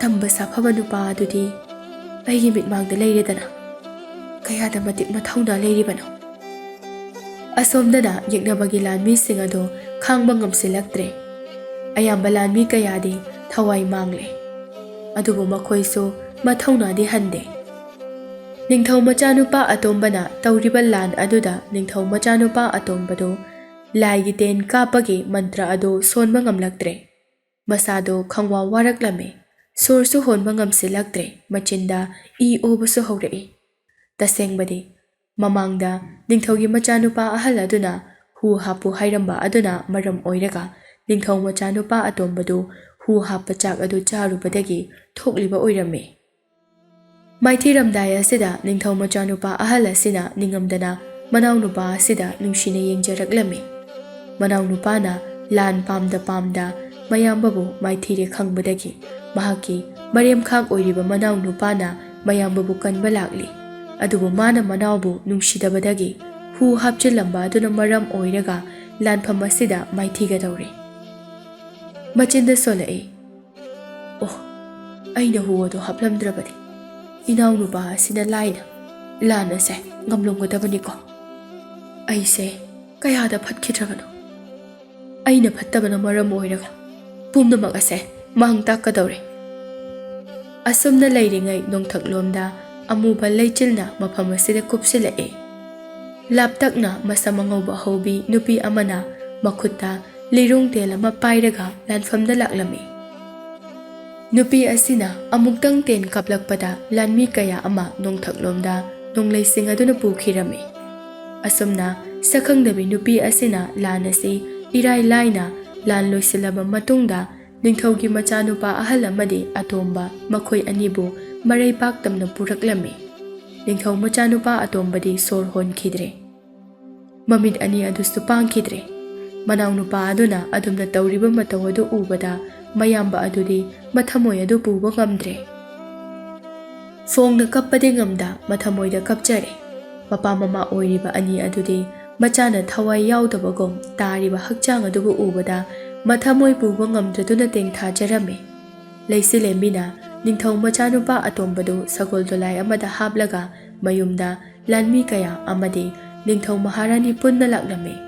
ꯇꯝꯕ ꯁꯥꯐꯕ ꯅꯨꯄꯥ ꯑꯗꯨꯗꯤ ꯑꯩꯒꯤ ꯃꯤꯠꯃꯥꯡꯗ ꯂꯩꯔꯦꯗꯅ꯫ ꯀꯌꯥꯗ ꯃꯇꯤꯛ ꯃꯊꯧꯅꯥ ꯂꯩꯔꯤꯕꯅꯣ!" ꯑꯁꯣꯝꯗꯅ ꯌꯦꯛꯅꯕꯒꯤ ꯂꯥꯟꯃꯤꯁꯤꯡ ꯑꯗꯨ ꯈꯥꯡꯕ ꯉꯝꯁꯤꯜꯂꯛꯇ꯭ꯔꯦ꯫ ꯑꯌꯥꯝꯕ ꯂꯥꯟꯃꯤ ꯀꯌꯥꯗꯤ ꯊꯋꯥꯏ ꯃꯥꯡꯂꯦ꯫ ꯑꯗꯨꯕꯨ ꯃꯈꯣꯏꯁꯨ ꯃꯊꯧꯅꯥꯗꯤ ꯍꯟꯗꯦ꯫ ꯅꯤꯡꯊꯧ ꯃꯆꯥꯅꯨꯄꯥ ꯑꯇꯣꯝꯕꯅ ꯇꯧꯔꯤꯕ ꯂꯥꯟ ꯑꯗꯨꯗ ꯅꯤꯡꯊꯧ ꯃꯆꯥꯅꯨꯄꯥ ꯑꯇꯣꯝꯕꯗꯨ ꯂꯥꯏꯒꯤ ꯇꯦꯟ ꯀꯥꯞꯄꯒꯤ ꯃꯟꯇ꯭ꯔ ꯑꯗꯨ ꯁꯣꯟꯕ ꯉꯝꯂꯛꯇ꯭ꯔꯦ꯫ ꯃꯁꯥꯗꯣ ꯈꯪꯋꯥ ꯋꯥꯔꯛꯂꯝꯃꯤ꯫ ꯁꯣꯔꯁꯨ ꯍꯣꯟꯕ ꯉꯝꯁꯤꯜꯂꯛꯇ꯭ꯔꯦ꯫ ꯃꯆꯤꯟꯗ ꯏ ꯑꯣꯕꯁꯨ ꯍꯧꯔꯛꯏ꯫ ꯇꯁꯦꯡꯕꯗꯤ, ꯃꯃꯥꯡꯗ ꯅꯤꯡꯊꯧꯒꯤ ꯃꯆꯥꯅꯨꯄꯥ ꯑꯍꯜ ꯑꯗꯨꯅ ꯍꯨ ꯍꯥꯞꯄꯨ ꯍꯥꯏꯔꯝꯕ ꯑꯗꯨꯅ ꯃꯔꯝ ꯑꯣꯏꯔꯒ ꯅꯤꯡꯊꯧ ꯃꯆꯥꯅꯨꯄꯥ ꯑꯇꯣꯝꯕꯗꯨ ꯍꯨ ꯍꯥꯞꯄ ꯆꯥꯛ ꯑꯗꯨ ꯆꯥꯔꯨꯕꯗꯒꯤ ꯊꯣꯛꯂꯤꯕ ꯑꯣꯏꯔꯝꯃꯤ꯫ ꯃꯥꯏꯊꯤꯔꯝꯗꯥꯏ ꯑꯁꯤꯗ ꯅꯤꯡꯊꯧ ꯃꯆꯥꯅꯨꯄꯥ ꯑꯍꯜ ꯑꯁꯤꯅ ꯅꯤꯡꯉꯝꯗꯅ ꯃꯅꯥꯎꯅꯨꯄꯥ ꯑꯁꯤꯗ ꯅꯨꯡꯁꯤꯅ ꯌꯦꯡꯖꯔꯛꯂꯝꯃꯤ꯫ ꯃꯅꯥꯎꯅꯨꯄꯥꯅ ꯂꯥꯟ ꯄꯥꯝꯗ ꯄꯥꯝꯗ ꯃꯌꯥꯝꯕꯕꯨ ꯃꯥꯏꯊꯤꯔꯦ ꯈꯪꯕꯗꯒꯤ ꯃꯍꯥꯛꯀꯤ ꯃꯔꯦꯝꯈꯥꯛ ꯑꯣꯏꯔꯤꯕ ꯃꯅꯥꯎꯅꯨꯄꯥꯅ ꯃꯌꯥꯝꯕꯕꯨ ꯀꯟꯕ ꯂꯥꯛꯂꯤ꯫ ꯑꯗꯨꯕꯨ ꯃꯥꯅ ꯃꯅꯥꯎꯕꯨ ꯅꯨꯡꯁꯤꯗꯕꯗꯒꯤ ꯍꯨ ꯍꯥꯞꯆꯤꯜꯂꯝꯕ ꯑꯗꯨꯅ ꯃꯔꯝ ꯑꯣꯏꯔꯒ ꯂꯥꯟꯐꯝ ꯑꯁꯤꯗ ꯃꯥꯏꯊꯤꯒꯗꯧꯔꯤ꯫ ꯃꯆꯤꯟꯗ ꯁꯣꯜꯂꯛꯏ, "ꯑꯣ, ꯑꯩꯅ ꯍꯨ ꯑꯗꯨ ꯍꯥꯞꯂꯝꯗ꯭ꯔꯕꯗꯤ ꯏꯅꯥꯎꯅꯨꯄꯥ ꯑꯁꯤꯅ ꯂꯥꯏꯅ ꯂꯥꯟ ꯑꯁꯦ ꯉꯝꯂꯝꯒꯗꯕꯅꯤꯀꯣ꯫ ꯑꯩꯁꯦ ꯀꯌꯥꯗ ꯐꯠꯈꯤꯗ꯭ꯔꯕꯅꯣ! ꯑꯩꯅ ꯐꯠꯇꯕꯅ ꯃꯔꯝ ꯑꯣꯏꯔꯒ ꯄꯨꯝꯅꯃꯛ ꯑꯁꯦ ꯃꯥꯡ ꯇꯥꯛꯀꯗꯧꯔꯦ꯫" ꯑꯁꯨꯝꯅ ꯂꯩꯔꯤꯉꯩ ꯅꯣꯡꯊꯛꯂꯣꯝꯗ ꯑꯃꯨꯕ ꯂꯩꯆꯤꯜꯅ ꯃꯐꯝ ꯑꯁꯤꯗ ꯀꯨꯞꯁꯤꯜꯂꯛꯏ꯫ ꯂꯥꯞꯇꯛꯅ ꯃꯁꯝ ꯑꯉꯧꯕ ꯍꯧꯕꯤ ꯅꯨꯄꯤ ꯑꯃꯅ ꯃꯈꯨꯠꯇ ꯂꯤꯔꯨꯡ ꯇꯦꯜ ꯑꯃ ꯄꯥꯏꯔꯒ ꯂꯥꯟꯐꯝꯗ ꯂꯥꯛꯂꯝꯃꯤ꯫ ꯅꯨꯄꯤ ꯑꯁꯤꯅ ꯑꯃꯨꯛꯇꯪ ꯇꯦꯟ ꯀꯥꯞꯂꯛꯄꯗ ꯂꯥꯟꯃꯤ ꯀꯌꯥ ꯑꯃ ꯅꯣꯡꯊꯛꯂꯣꯝꯗ ꯅꯣꯡꯂꯩꯁꯤꯡ ꯑꯗꯨꯅ ꯄꯨꯈꯤꯔꯝꯃꯤ꯫ ꯑꯁꯨꯝꯅ ꯁꯛꯈꯪꯗꯕꯤ ꯅꯨꯄꯤ ꯑꯁꯤꯅ ꯂꯥꯟ ꯑꯁꯤ ꯏꯔꯥꯏ ꯂꯥꯏꯅ ꯂꯥꯟ ꯂꯣꯏꯁꯤꯜꯂꯕ ꯃꯇꯨꯡꯗ, ꯅꯤꯡꯊꯧꯒꯤ ꯃꯆꯥꯅꯨꯄꯥ ꯑꯍꯜ ꯑꯃꯗꯤ ꯑꯇꯣꯝꯕ, ꯃꯈꯣꯏ ꯑꯅꯤꯕꯨ ꯃꯔꯩ ꯄꯥꯛꯇꯝꯅ ꯄꯨꯔꯛꯂꯝꯃꯤ꯫ ꯅꯤꯡꯊꯧ ꯃꯆꯥꯅꯨꯄꯥ ꯑꯇꯣꯝꯕꯗꯤ ꯁꯣꯔ ꯍꯣꯟꯈꯤꯗ꯭ꯔꯦ꯫ ꯃꯃꯤꯠ ꯑꯅꯤ ꯑꯗꯨꯁꯨ ꯄꯥꯡꯈꯤꯗ꯭ꯔꯦ꯫ ꯃꯅꯥꯎꯅꯨꯄꯥ ꯑꯗꯨꯅ ꯑꯗꯨꯝꯅ ꯇꯧꯔꯤꯕ ꯃꯇꯧ ꯑꯗꯨ ꯎꯕꯗ, ꯃꯌꯥꯝꯕ ꯑꯗꯨꯗꯤ ꯃꯊꯃꯣꯏ ꯑꯗꯨ ꯄꯨꯕ ꯉꯝꯗ꯭ꯔꯦ꯫ ꯐꯣꯡꯅ ꯀꯞꯄꯗꯤ ꯉꯝꯗ, ꯃꯊꯃꯣꯏꯗ ꯀꯞꯆꯔꯦ꯫ ꯃꯄꯥ ꯃꯃꯥ ꯑꯣꯏꯔꯤꯕ ꯑꯅꯤ ꯑꯗꯨꯗꯤ ꯃꯆꯥꯅ ꯊꯋꯥꯏ ꯌꯥꯎꯗꯕꯒꯨꯝ ꯇꯥꯔꯤꯕ ꯍꯛꯆꯥꯡ ꯑꯗꯨꯕꯨ ꯎꯕꯗ, ꯃꯊꯃꯣꯏ ꯄꯨꯕ ꯉꯝꯗ꯭ꯔꯗꯨꯅ ꯇꯦꯡꯊꯥꯖꯔꯝꯃꯤ꯫ ꯂꯩꯆꯤꯂꯦꯝꯕꯤꯅ ꯅꯤꯡꯊꯧ ꯃꯆꯥꯅꯨꯄꯥ ꯑꯇꯣꯝꯕꯗꯨ ꯁꯒꯣꯜ ꯗꯣꯂꯥꯏ ꯑꯃꯗ ꯍꯥꯞꯂꯒ ꯃꯌꯨꯝꯗ ꯂꯥꯟꯃꯤ ꯀꯌꯥ ꯑꯃꯗꯤ ꯅꯤꯡꯊꯧ ꯃꯍꯥꯔꯥꯅꯤ ꯄꯨꯟꯅ ꯂꯥꯛꯂꯝꯃꯤ꯫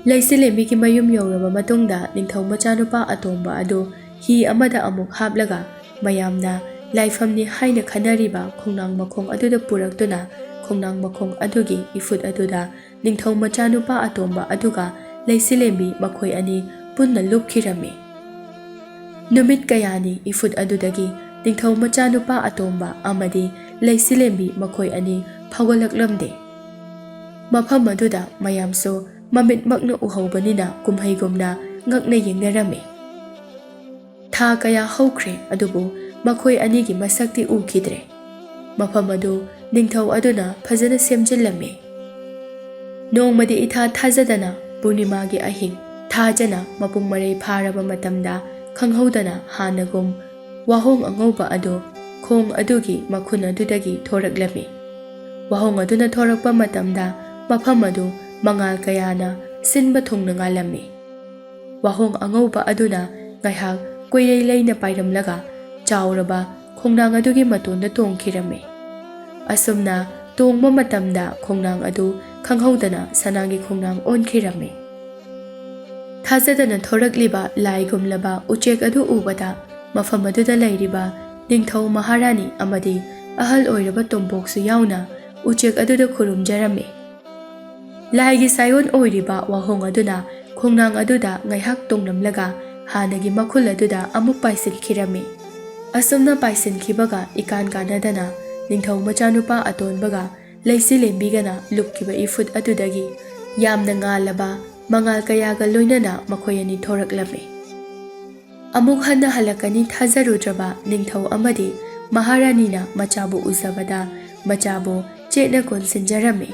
ꯂꯩꯆꯤꯂꯦꯝꯕꯤꯒꯤ ꯃꯌꯨꯝ ꯌꯧꯔꯕ ꯃꯇꯨꯡꯗ, ꯅꯤꯡꯊꯧ ꯃꯆꯥꯅꯨꯄꯥ ꯑꯇꯣꯝꯕ ꯑꯗꯨ ꯍꯤ ꯑꯃꯗ ꯑꯃꯨꯛ ꯍꯥꯞꯂꯒ, ꯃꯌꯥꯝꯅ ꯂꯥꯏꯐꯝꯅꯤ ꯍꯥꯏꯅ ꯈꯟꯅꯔꯤꯕ ꯈꯣꯡꯅꯥꯡ ꯃꯈꯣꯡ ꯑꯗꯨꯗ ꯄꯨꯔꯛꯇꯨꯅ, ꯈꯣꯡꯅꯥꯡ ꯃꯈꯣꯡ ꯑꯗꯨꯒꯤ ꯏꯐꯨꯠ ꯑꯗꯨꯗ ꯅꯤꯡꯊꯧ ꯃꯆꯥꯅꯨꯄꯥ ꯑꯇꯣꯝꯕ ꯑꯗꯨꯒ ꯂꯩꯆꯤꯂꯦꯝꯕꯤ ꯃꯈꯣꯏ ꯑꯅꯤ ꯄꯨꯟꯅ ꯂꯨꯞꯈꯤꯔꯝꯃꯤ꯫ ꯅꯨꯃꯤꯠ ꯀꯌꯥꯅꯤ ꯏꯐꯨꯠ ꯑꯗꯨꯗꯒꯤ ꯅꯤꯡꯊꯧ ꯃꯆꯥꯅꯨꯄꯥ ꯑꯇꯣꯝꯕ ꯑꯃꯗꯤ ꯂꯩꯆꯤꯂꯦꯝꯕꯤ ꯃꯈꯣꯏ ꯑꯅꯤ ꯐꯥꯎꯒꯠꯂꯛꯂꯝꯗꯦ꯫ ꯃꯐꯝ ꯑꯗꯨꯗ ꯃꯌꯥꯝꯁꯨ ꯃꯃꯤꯠꯃꯛꯅ ꯎꯍꯧꯕꯅꯤꯅ, ꯀꯨꯝꯍꯩꯒꯨꯝꯅ ꯉꯛꯅ ꯌꯦꯡꯅꯔꯝꯃꯤ꯫ ꯊꯥ ꯀꯌꯥ ꯍꯧꯈ꯭ꯔꯦ, ꯑꯗꯨꯕꯨ ꯃꯈꯣꯏ ꯑꯅꯤꯒꯤ ꯃꯁꯛꯇꯤ ꯎꯈꯤꯗ꯭ꯔꯦ꯫ ꯃꯐꯝ ꯑꯗꯨ ꯅꯤꯡꯊꯧ ꯑꯗꯨꯅ ꯐꯖꯅ ꯁꯦꯝꯖꯤꯜꯂꯝꯃꯤ꯫ ꯅꯣꯡꯃꯗꯤ ꯏꯊꯥ ꯊꯥꯖꯗꯅ ꯄꯨꯔꯅꯤꯃꯥꯒꯤ ꯑꯍꯤꯡ, ꯊꯥꯖꯅ ꯃꯄꯨꯡ ꯃꯔꯩ ꯐꯥꯔꯕ ꯃꯇꯝꯗ, ꯈꯪꯍꯧꯗꯅ ꯍꯥꯟꯅꯒꯨꯝ ꯋꯥꯍꯣꯡ ꯑꯉꯧꯕ ꯑꯗꯨ ꯈꯣꯡ ꯑꯗꯨꯒꯤ ꯃꯈꯨꯟ ꯑꯗꯨꯗꯒꯤ ꯊꯣꯔꯛꯂꯝꯃꯤ꯫ ꯋꯥꯍꯣꯡ ꯑꯗꯨꯅ ꯊꯣꯔꯛꯄ ꯃꯇꯝꯗ, ꯃꯐꯝ ꯑꯗꯨ ꯃꯉꯥꯜ ꯀꯌꯥꯅ ꯁꯤꯟꯕ ꯊꯨꯡꯅ ꯉꯥꯜꯂꯝꯃꯤ꯫ ꯋꯥꯍꯣꯡ ꯑꯉꯧꯕ ꯑꯗꯨꯅ ꯉꯥꯏꯍꯥꯛ ꯀꯣꯏꯔꯩ ꯂꯩꯅ ꯄꯥꯏꯔꯝꯂꯒ, ꯆꯥꯎꯔꯕ ꯈꯣꯡꯅꯥꯡ ꯑꯗꯨꯒꯤ ꯃꯇꯣꯟꯗ ꯇꯣꯡꯈꯤꯔꯝꯃꯤ꯫ ꯑꯁꯨꯝꯅ ꯇꯣꯡꯕ ꯃꯇꯝꯗ, ꯈꯣꯡꯅꯥꯡ ꯑꯗꯨ ꯈꯪꯍꯧꯗꯅ ꯁꯅꯥꯒꯤ ꯈꯣꯡꯅꯥꯡ ꯑꯣꯟꯈꯤꯔꯝꯃꯤ꯫ ꯊꯥꯖꯗꯅ ꯊꯣꯔꯛꯂꯤꯕ ꯂꯥꯏꯒꯨꯝꯂꯕ ꯎꯆꯦꯛ ꯑꯗꯨ ꯎꯕꯗ, ꯃꯐꯝ ꯑꯗꯨꯗ ꯂꯩꯔꯤꯕ ꯅꯤꯡꯊꯧ ꯃꯍꯥꯔꯥꯅꯤ ꯑꯃꯗꯤ ꯑꯍꯜ ꯑꯣꯏꯔꯕ ꯇꯣꯝꯄꯣꯛꯁꯨ ꯌꯥꯎꯅ ꯎꯆꯦꯛ ꯑꯗꯨꯗ ꯈꯨꯔꯨꯝꯖꯔꯝꯃꯤ꯫ ꯂꯥꯏꯒꯤ ꯁꯥꯏꯑꯣꯟ ꯑꯣꯏꯔꯤꯕ ꯋꯥꯍꯣꯡ ꯑꯗꯨꯅ ꯈꯣꯡꯅꯥꯡ ꯑꯗꯨꯗ ꯉꯥꯏꯍꯥꯛ ꯇꯣꯡꯂꯝꯂꯒ, ꯍꯥꯟꯅꯒꯤ ꯃꯈꯨꯜ ꯑꯗꯨꯗ ꯑꯃꯨꯛ ꯄꯥꯏꯁꯤꯟꯈꯤꯔꯝꯃꯤ꯫ ꯑꯁꯨꯝꯅ ꯄꯥꯏꯁꯤꯟꯈꯤꯕꯒ, ꯏꯀꯥꯟ ꯀꯥꯟꯅꯗꯅ ꯅꯤꯡꯊꯧ ꯃꯆꯥꯅꯨꯄꯥ ꯑꯇꯣꯟꯕꯒ ꯂꯩꯆꯤꯂꯦꯝꯕꯤꯒꯅ ꯂꯨꯞꯈꯤꯕ ꯏꯐꯨꯠ ꯑꯗꯨꯗꯒꯤ ꯌꯥꯝꯅ ꯉꯥꯜꯂꯕ ꯃꯉꯥꯜ ꯀꯌꯥꯒ ꯂꯣꯏꯅꯅ ꯃꯈꯣꯏ ꯑꯅꯤ ꯊꯣꯔꯛꯂꯝꯃꯤ꯫ ꯑꯃꯨꯛ ꯍꯟꯅ ꯍꯜꯂꯛꯀꯅꯤ ꯊꯥꯖꯔꯨꯗ꯭ꯔꯕ ꯅꯤꯡꯊꯧ ꯑꯃꯗꯤ ꯃꯍꯥꯔꯥꯅꯤꯅ ꯃꯆꯥꯕꯨ ꯎꯖꯕꯗ ꯃꯆꯥꯕꯨ ꯆꯦꯠꯅ ꯀꯣꯟꯁꯤꯟꯖꯔꯝꯃꯤ꯫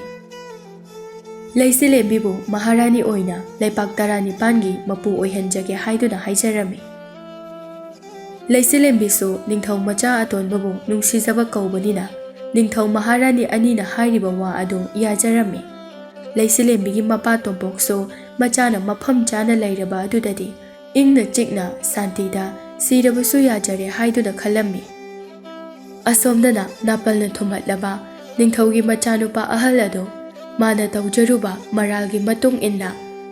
ꯂꯩꯆꯤꯂꯦꯝꯕꯤꯕꯨ ꯃꯍꯥꯔꯥꯅꯤ ꯑꯣꯏꯅ ꯂꯩꯄꯥꯛ ꯇꯔꯥꯅꯤꯄꯥꯟꯒꯤ ꯃꯄꯨ ꯑꯣꯏꯍꯟꯖꯒꯦ ꯍꯥꯏꯗꯨꯅ ꯍꯥꯏꯖꯔꯝꯃꯤ꯫ ꯂꯩꯆꯤꯂꯦꯝꯕꯤꯁꯨ ꯅꯤꯡꯊꯧ ꯃꯆꯥ ꯑꯇꯣꯟꯕꯕꯨ ꯅꯨꯡꯁꯤꯖꯕ ꯀꯧꯕꯅꯤꯅ ꯅꯤꯡꯊꯧ ꯃꯍꯥꯔꯥꯅꯤ ꯑꯅꯤꯅ ꯍꯥꯏꯔꯤꯕ ꯋꯥ ꯑꯗꯨ ꯌꯥꯖꯔꯝꯃꯤ꯫ ꯂꯩꯆꯤꯂꯦꯝꯕꯤꯒꯤ ꯃꯄꯥ ꯇꯣꯝꯄꯣꯛꯁꯨ ꯃꯆꯥꯅ ꯃꯐꯝ ꯆꯥꯅ ꯂꯩꯔꯕ ꯑꯗꯨꯗꯗꯤ ꯏꯪꯅ ꯆꯤꯛꯅ ꯁꯥꯟꯇꯤꯗ ꯁꯤꯔꯕꯁꯨ ꯌꯥꯖꯔꯦ ꯍꯥꯏꯗꯨꯅ ꯈꯜꯂꯝꯃꯤ꯫ ꯑꯁꯣꯝꯗꯅ ꯅꯥꯄꯜꯅ ꯊꯨꯝꯍꯠꯂꯕ ꯅꯤꯡꯊꯧꯒꯤ ꯃꯆꯥꯅꯨꯄꯥ ꯑꯍꯜ ꯑꯗꯨ ꯃꯥꯅ ꯇꯧꯖꯔꯨꯕ ꯃꯔꯥꯜꯒꯤ ꯃꯇꯨꯡ ꯏꯟꯅ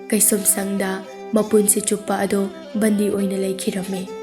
ꯀꯩꯁꯨꯝꯁꯪꯗ ꯃꯄꯨꯟꯁꯤ ꯆꯨꯞꯄ ꯑꯗꯨ ꯕꯟꯗꯤ ꯑꯣꯏꯅ ꯂꯩꯈꯤꯔꯝꯃꯤ꯫